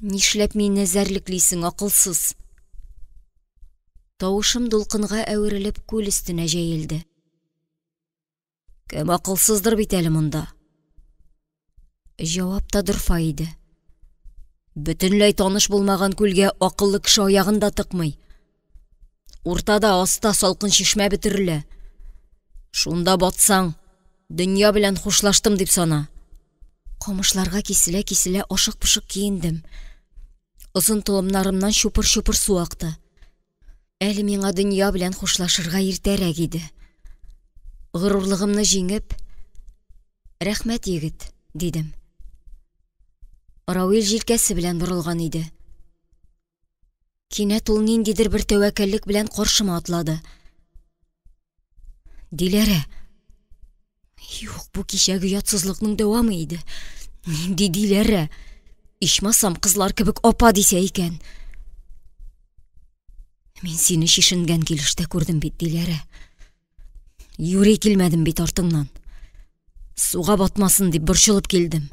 Нишләп мине эзәрлеклисең, акылсыз? Тавышым дулкынга әверелеп күл өстенә җәелде. Кем акылсыздыр бит әле монда? Җавап та дорфа иде. Бөтенләй таныш булмаган күлгә акыллы кеше аягын да тыкмый. Уртада, аста салкын чишмә бөтерелә. Шунда батсаң, дөнья белән хушлаштым дип сана. Камышларга киселә-киселә ашык-пошык киендем. Озын толымнарымнан чупыр-чупыр су акты. Әле миңа дөнья белән хушлашырга иртәрәк иде. Горурлыгымны җиңеп, рәхмәт, егет, дидем. Рауил җилкәсе белән борылган иде. Кинәт ул ниндидер бер тәвәккәллек белән каршыма атлады. Диләрә. Юк, бу кичәге оятсызлыкның дәвамы иде. Нинди Диләрә? Ичмасам, кызлар кебек апа дисә икән. Мин сине чишенгән килештә күрдем бит, Диләрә. Юри килмәдем бит артыңнан. Суга батмасын дип борчылып килдем.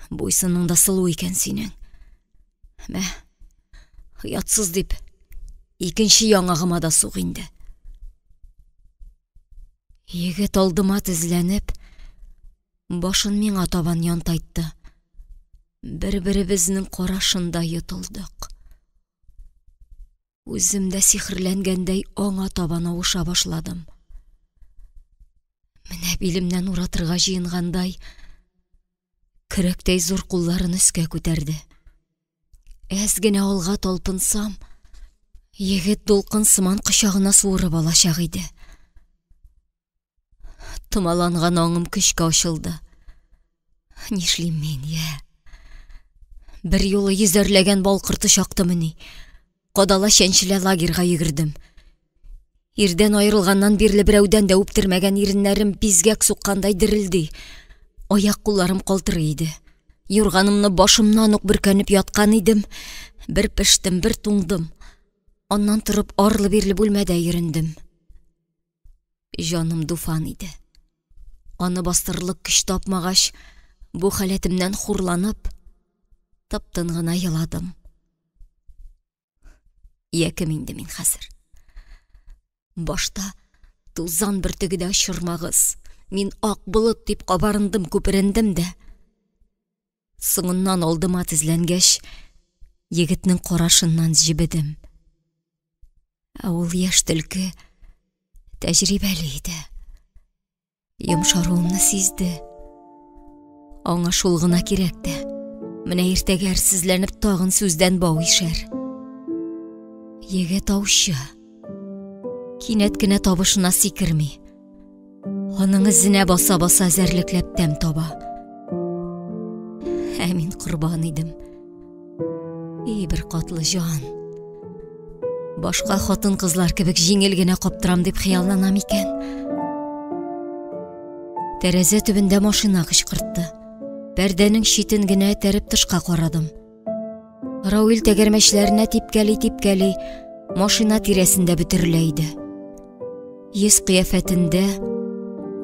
Буйсының да сылу икән синең. Мә, оятсыз дип, икенче яңагыма да сук инде. Егет алдыма тезләнеп, башын миңа табан янтайтты. Бер-беребезнең карашында йотылдык. Үзем дә сихерләнгәндәй аңа табан авыша башладым. Менә билемнән уратырга җыенгандай, көрәктәй зур кулларын өскә күтәрде. Әз генә алга талпынсам, егет дулкын сыман кочагына суырып алачак иде. Томаланган аңым көчкә ачылды. Нишлим мин, йә? Бер юлы йөзәрләгән бал корты чактымыни? Кадала чәнчелә лагерьга йөгердем. Ирдән аерылганнан бирле берәүдән дә үптермәгән иреннәрем бизгәк суккандай дерелди. Аяк-кулларым калтырый иде. Юрганымны башымнан ук бөркәнеп яткан идем. Бер пештем, бер туңдым. Аннан торып арлы-бирле бүлмәдә йөрендем. Җаным дуфан иде. Аны бастырырлык көч тапмагач, бу халәтемнән хурланып, тып-тын гына еладым. Йә кем инде мин хәзер? Башта тузан бөртеге дә очырмагыз, мин ак болыт дип кабарындым, күперендем дә. Соңыннан алдыма тезләнгәч, егетнең карашыннан җебедем. Ә ул яшь төлке тәҗрибәле иде. Йомшаруымны сизде. Аңа шул гына кирәк тә. Менә иртәгә әрсезләнеп тагын сүздән бау ишәр. Егет аучы. Кинәт кенә табышына сикерми. Аның эзенә баса-баса эзәрлекләп тәм таба. Ә мин корбан идем. И бер катлы җан. Башка хатын-кызлар кебек җиңел генә каптырам дип хыялланам икән. Тәрәзә төбендә машина кычкыртты. Пәрдәнең читен генә этәреп тышка карадым. Рауил тәгәрмәчләренә типкәли-типкәли машина тирәсендә бөтерелә иде. Йөз кыяфәтендә,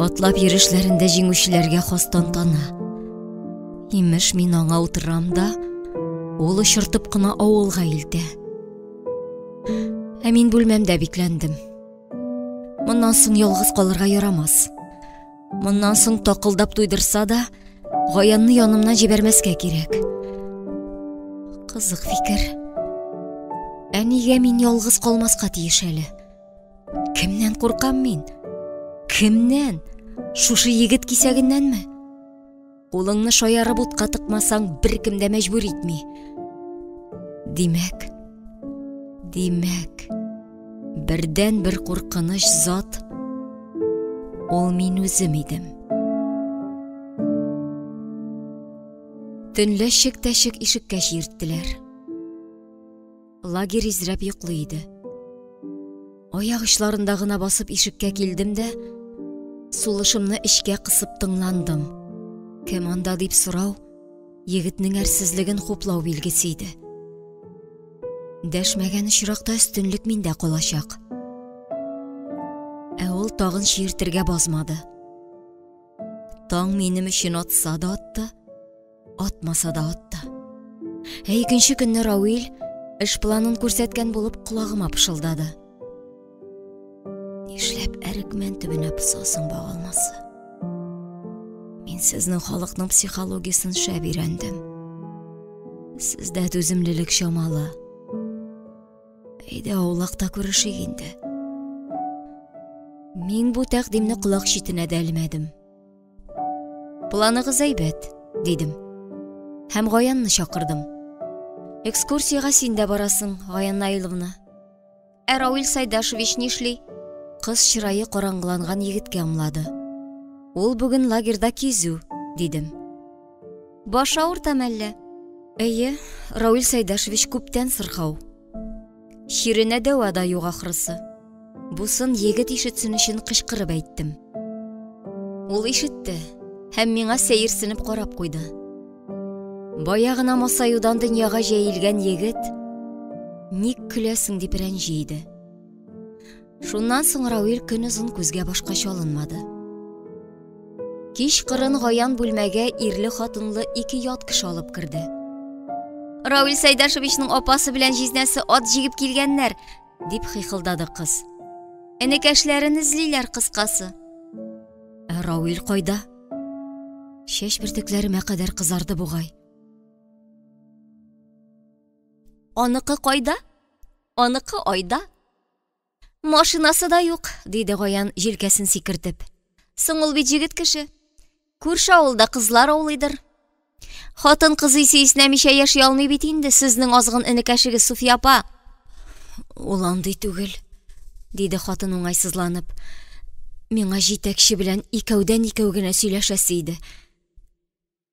атлап йөрешләрендә җиңүчеләргә хас тантана. Имеш, мин аңа утырам да, Ул очыртып кына авылга илтә. Ә мин бүлмәмдә бикләндем. Моннан соң ялгыз калырга ярамас. Моннан соң такылдап туйдырса да, Гаянны янымнан җибәрмәскә кирәк. Кызык фикер. Ә нигә мин ялгыз калмаска тиеш әле? Кемнән куркам мин? Кемнән? Шушы егет кисәгеннәнме? Кулыңны шаярып утка тыкмасаң, беркем дә мәҗбүр итми. Димәк, димәк, бердән бер куркыныч зат ул мин үзем идем. Төнлә чек тә чек ишеккә чиерттеләр. Лагерь изрәп йоклый иде. Аяк очларында гына басып ишеккә килдем дә, сулышымны эчкә кысып тыңландым. Кем анда дип сорау, егетнең әрсезлеген хуплау билгесе иде. Дәшмәгән очракта өстенлек миндә калачак. Ә ул тагын чиертергә базмады. Таң минем өчен атса да атты, Атмаса да атты. Ә икенче көнне Рауил эш планын күрсәткән булып колагыма пышылдады. Нишләп әрекмән төбенә посасың багалмасы? Мин сезнең халыкның психологиясен шәп өйрәндем. Сездә түземлелек чамалы. Әйдә аулакта күрешик инде. Мин бу тәкъдимне колак читенә дә элмәдем. Планыгыз әйбәт, дидем. Һәм Гаянны чакырдым. Экскурсиягә син дә барасың, Гаян Наиловна. Ә Рауил Сайдашевич нишли? Кыз чырае караңгыланган егеткә ымлады. Ул бүген лагерьда кизү, дидем. Баш авырта мәллә? Әйе, Рауил Сайдашевич күптән сырхау. Чиренә дәва да юк ахрысы. Бусын егет ишетсен өчен кычкырып әйттем. Ул ишетте һәм миңа сәерсенеп карап куйды. Бая гына масаюдан дөньяга җәелгән егет ник көләсең дип рәнҗи иде. Шуннан соң Рауил көнозын күзгә башка чалынмады. Кич кырын Гаян бүлмәгә ирле-хатынлы ике ят кеше алып керде. Рауил Сәйдашевичның апасы белән җизнәсе ат җигеп килгәннәр, дип хихылдады кыз. Энекәшләрен эзлиләр, кыскасы. Ә Рауил кайда? Чәч бөртекләремә кадәр кызарды бугай. Аныкы кайда? Аныкы айда. Машинасы да юк, диде Гаян, җилкәсен сикертеп. Соң ул бит җегет кеше. Күрше авылда кызлар аулыйдыр. Хатын кыз исе иснәмичә яши алмый бит инде сезнең азгын энекәшегез Суфия апа. Ул андый түгел, диде хатын уңайсызланып. Миңа җитәкче белән икәүдән-икәү генә сөйләшәсе иде.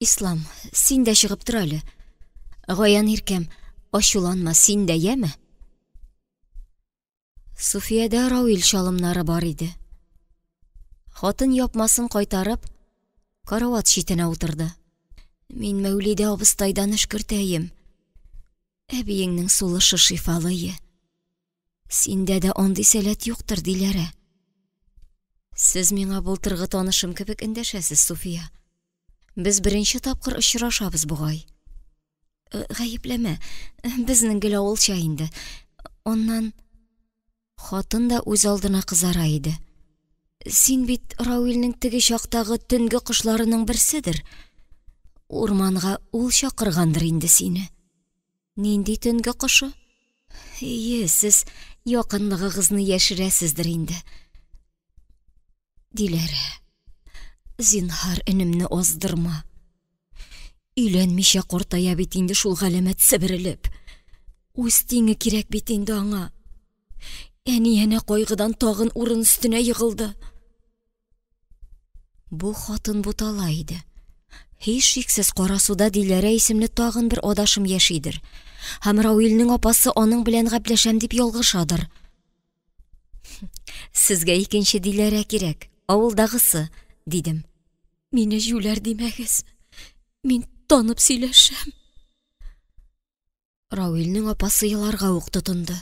Ислам, син дә чыгып тор әле. Гаян иркәм, ачуланма, син дә, яме? Суфиядә Рауил чалымнары бар иде. Хатын япмасын кайтарып, карават читенә утырды. Мин Мәүлидә абыстайдан өшкертәем. Әбиеңнең сулышы шифалы е. Синдә дә андый сәләт юктыр, Диләрә. Сез миңа былтыргы танышым кебек эндәшәсез, Суфия. Без беренче тапкыр очрашабыз бугай. Э, гаепләмә, безнең гел авылча инде. Аннан хатын да үз алдына кызара иде. Син бит Рауилнең теге чактагы төнге кошларының берседер. Урманга ул чакыргандыр инде сине. Нинди төнге кошы? Әйе, сез якынлыгыгызны яшерәсездер инде. Диләрә, зинһар энемне аздырма. Өйләнмичә картая бит инде шул галәмәт себерелеп. Үз тиңе кирәк бит инде аңа. Әни әнә кайгыдан тагын урын өстенә егылды. Бу хатын бутала иде. Һичшиксез Карасуда Диләрә исемле тагын бер адашым яшидер. Һәм Рауилнең апасы аның белән гәпләшәм дип ялгышадыр. Сезгә икенче Диләрә кирәк, авылдагысы, дидем. Мине җүләр димәгез. Мин танып сөйләшәм. Рауилнең апасы еларга ук тотынды.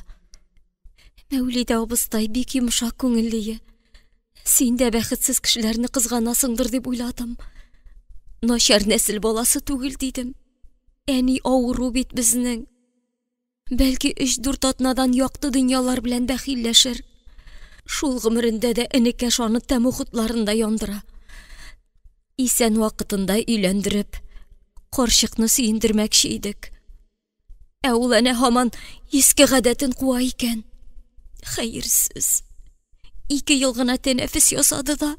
Мәүлидә абыстай бик йомшак күңеллее. Син дә бәхетсез кешеләрне кызганасыңдыр дип уйладым. Начар нәсел баласы түгел дидем. Әни авыру бит безнең. Бәлки өч-дүрт атнадан якты дөньялар белән бәхилләшер. Шул гомерендә дә энекәш аны тәмуг утларында яндыра. Исән вакытында өйләндереп, карчыкны сөендермәкче идек. Ә ул әнә һаман иске гадәтен куа икән. Хәерсез. Ике ел гына тәнәфес ясады да.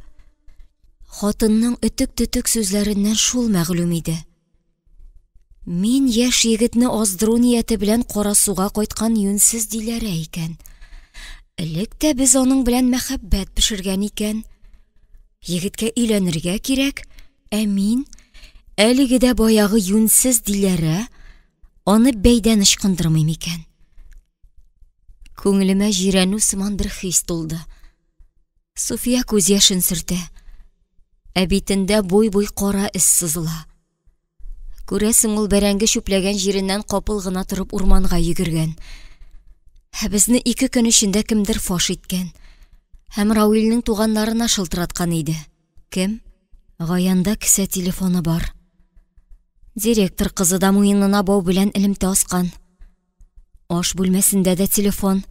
Хатынның өтек-төтек сүзләреннән шул мәгълүм иде. Мин яшь егетне аздыру нияте белән Карасуга кайткан юньсез Диләрә икән. Элек тә без аның белән мәхәббәт пешергән икән. Егеткә өйләнергә кирәк, ә мин, әлеге дә баягы юньсез Диләрә, аны бәйдән ычкындырмыйм икән. Күңелемә җирәнү сыман бер хис тулды. Суфия күз яшен сөртә. Ә битендә буй-буй кара эз сызыла. Күрәсең, ул бәрәңге чүпләгән җиреннән капыл гына торып урманга йөгергән. Ә безне ике көн эчендә кемдер фаш иткән. Һәм Рауилнең туганнарына шылтыраткан иде. Кем? Гаянда кесә телефоны бар. Директор кызы да муенына бау белән элемтә аскан. Аш бүлмәсендә дә телефон.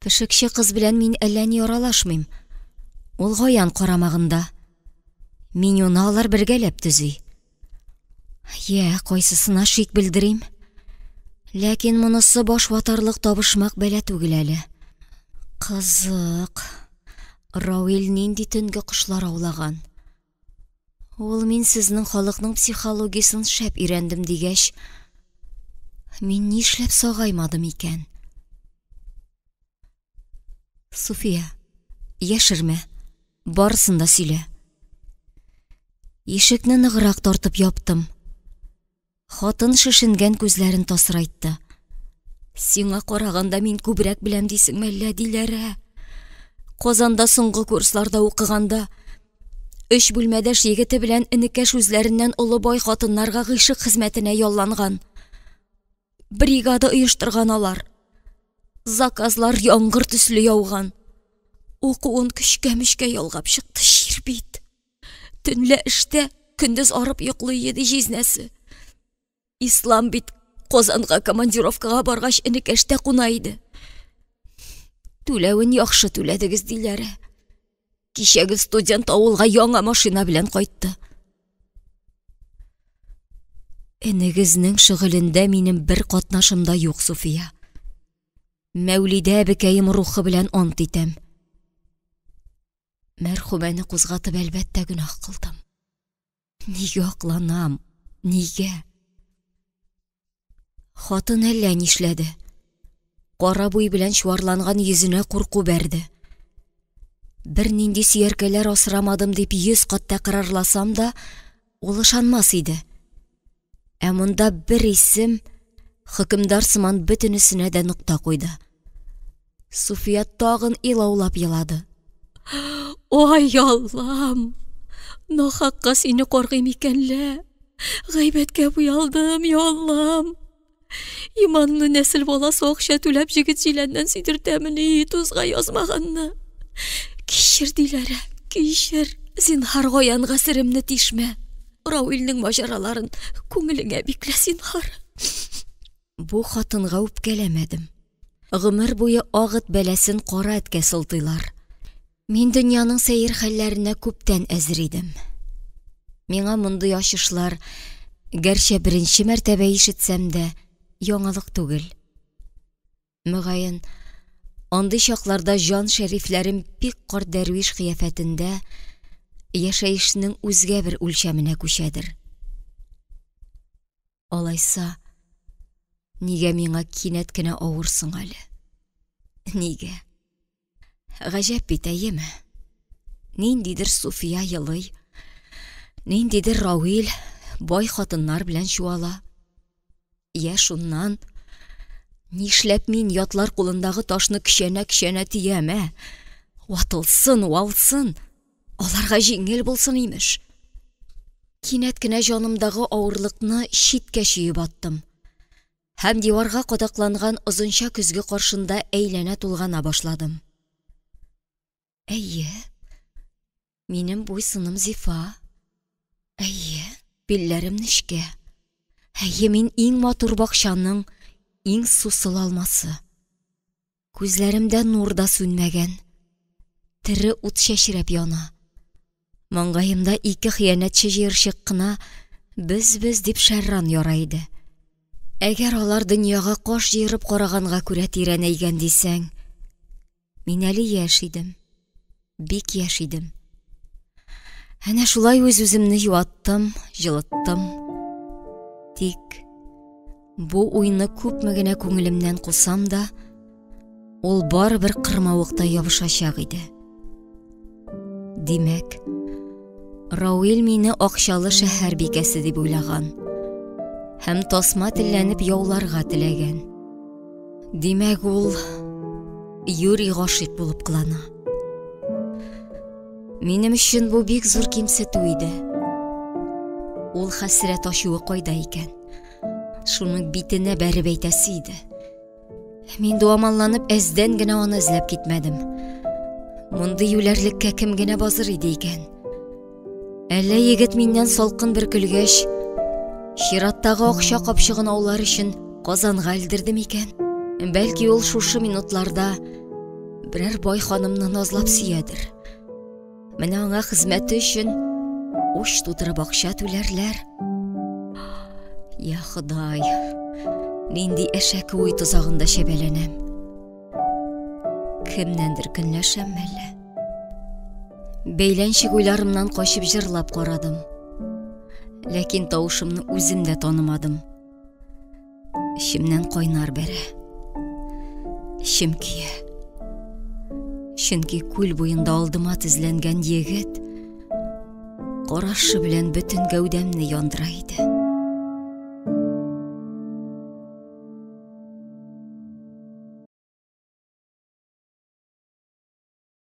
Пешекче кыз белән мин әллә ни аралашмыйм. Ул Гаян карамагында. Менюны алар бергәләп төзи. Йә, кайсысына шик белдерим? Ләкин монысы баш ватарлык табышмак бәла түгел әле. Кызык. Рауил нинди төнге кошлар аулаган? Ул мин сезнең халыкның психологиясен шәп өйрәндем дигәч, мин нишләп сагаймадым икән? Суфия, яшермә, барысын да сөйлә. Ишекне ныграк тартып яптым. Хатын шешенгән күзләрен тасрайтты. Сиңа караганда мин күбрәк беләм дисеңме әллә, Диләрә? Казанда соңгы курсларда укыганда, өч бүлмәдәш егете белән энекәш үзләреннән олы бай хатыннарга гыйшык хезмәтенә ялланган. Бригада оештырган алар. Заказлар яңгыр төсле яуган. Укуын көчкә-мөчкә ялгап чыкты чир бит. Төнлә эштә, көндез арып йоклый иде җизнәсе. Ислам бит Казанга командировкага баргач энекәштә куна иде. Түләвен яхшы түләдегез, диләр. Кичәге студент авылга яңа машина белән кайтты. Энегезнең шөгылендә минем бер катнашым да юк, Суфия. Мәүлидә әбекәем рухы белән ант итәм. Мәрхүмәне кузгатып, әлбәттә, гөнаһ кылдым. Нигә акланам? Нигә? Хатын әллә нишләде. Кара буй белән чуарланган йөзенә курку бәрде. Бернинди сөяркәләр асрамадым дип йөз кат тәкрарласам да, ул ышанмас иде. Ә монда бер исем хөкемдар сыман бөтенесенә дә нокта куйды. Суфия тагын илаулап елады. Ай, Аллам! Нахакка сине каргыйм икән лә. Гайбәткә буялдым, я Аллам! Иманлы нәсел баласы акча түләп җегет җиләннән сөйдертәмени, тузга язмаганны. Кичер, Диләрә, кичер. Зинһар, Гаянга серемне тишмә. Рауилнең маҗараларын күңелеңә биклә, зинһар. Бу хатынга үпкәләмәдем. Гомер буе ак эт бәласен кара эткә сылтыйлар. Мин дөньяның сәер хәлләренә күптән әзер идем. Миңа мондый ачышлар, гәрчә беренче мәртәбә ишетсәм дә, яңалык түгел. Мөгаен, андый чакларда җан шәрифләрем бик карт дәрвиш кыяфәтендә яшәешнең үзгә бер үлчәменә күчәдер. Алайса, нигә миңа кинәт кенә авыр соң әле? Нигә? Гаҗәп бит, әйеме? Ниндидер Суфия елый, ниндидер Рауил бай хатыннар белән чуала. Йә шуннан, нишләп мин ятлар кулындагы ташны көчәнә-көчәнә төям, ә? Ватылсын, уалсын, аларга җиңел булсын, имеш. Кинәт кенә җанымдагы авырлыкны читкә чөеп аттым. Һәм диварга кадакланган озынча көзге каршында әйләнә-тулгана башладым. Әйе, минем буй-сыным зифа. Әйе, билләрем нечкә. Әйе, мин иң матур бакчаның иң сусыл алмасы. Күзләремдә нур да сүнмәгән. Тере ут чәчрәп яна. Маңгаемда ике хыянәтче җыерчык кына без-без дип шәрран яра иде. Әгәр алар дөньяга каш җыерып караганга күрә тирәнәйгән дисәң, мин әле яшь идем, бик яшь идем. Әнә шулай үз-үземне юаттым, җылыттым. Тик бу уйны күпме генә күңелемнән кусам да, ул барыбер кырмавыкта ябышачак иде. Димәк, Рауил мине акчалы шәһәр бикәсе дип уйлаган һәм тасма телләнеп яуларга теләгән. Димәк, ул Юрий гашыйк булып кылана. Минем өчен бу бик зур кимсетү иде. Ул хәсрәт ачуы кайда икән? Шуның битенә бәреп әйтәсе иде. Мин дуамалланып әздән генә аны эзләп китмәдем. Мондый юләрлеккә кем генә базыр иде икән? Әллә егет миннән салкын бер көлгәч, чираттагы акча капчыгын аулар өчен Казанга элдерде микән? Бәлки ул шушы минутларда берәр бай ханымны назлап сөядер. Менә аңа хезмәте өчен уч тутырып акча түләрләр. Я Ходай, нинди әшәке уй тозагында чәбәләнәм. Кемнәндер көнләшәм әллә? Бәйләнчек уйларымнан качып җырлап карадым. Ләкин тавышымны үзем дә танымадым. Эчемнән кайнар бәрә. Эчем көя. Чөнки күл буенда алдыма тезләнгән егет карашы белән бөтен гәүдәмне яндыра иде.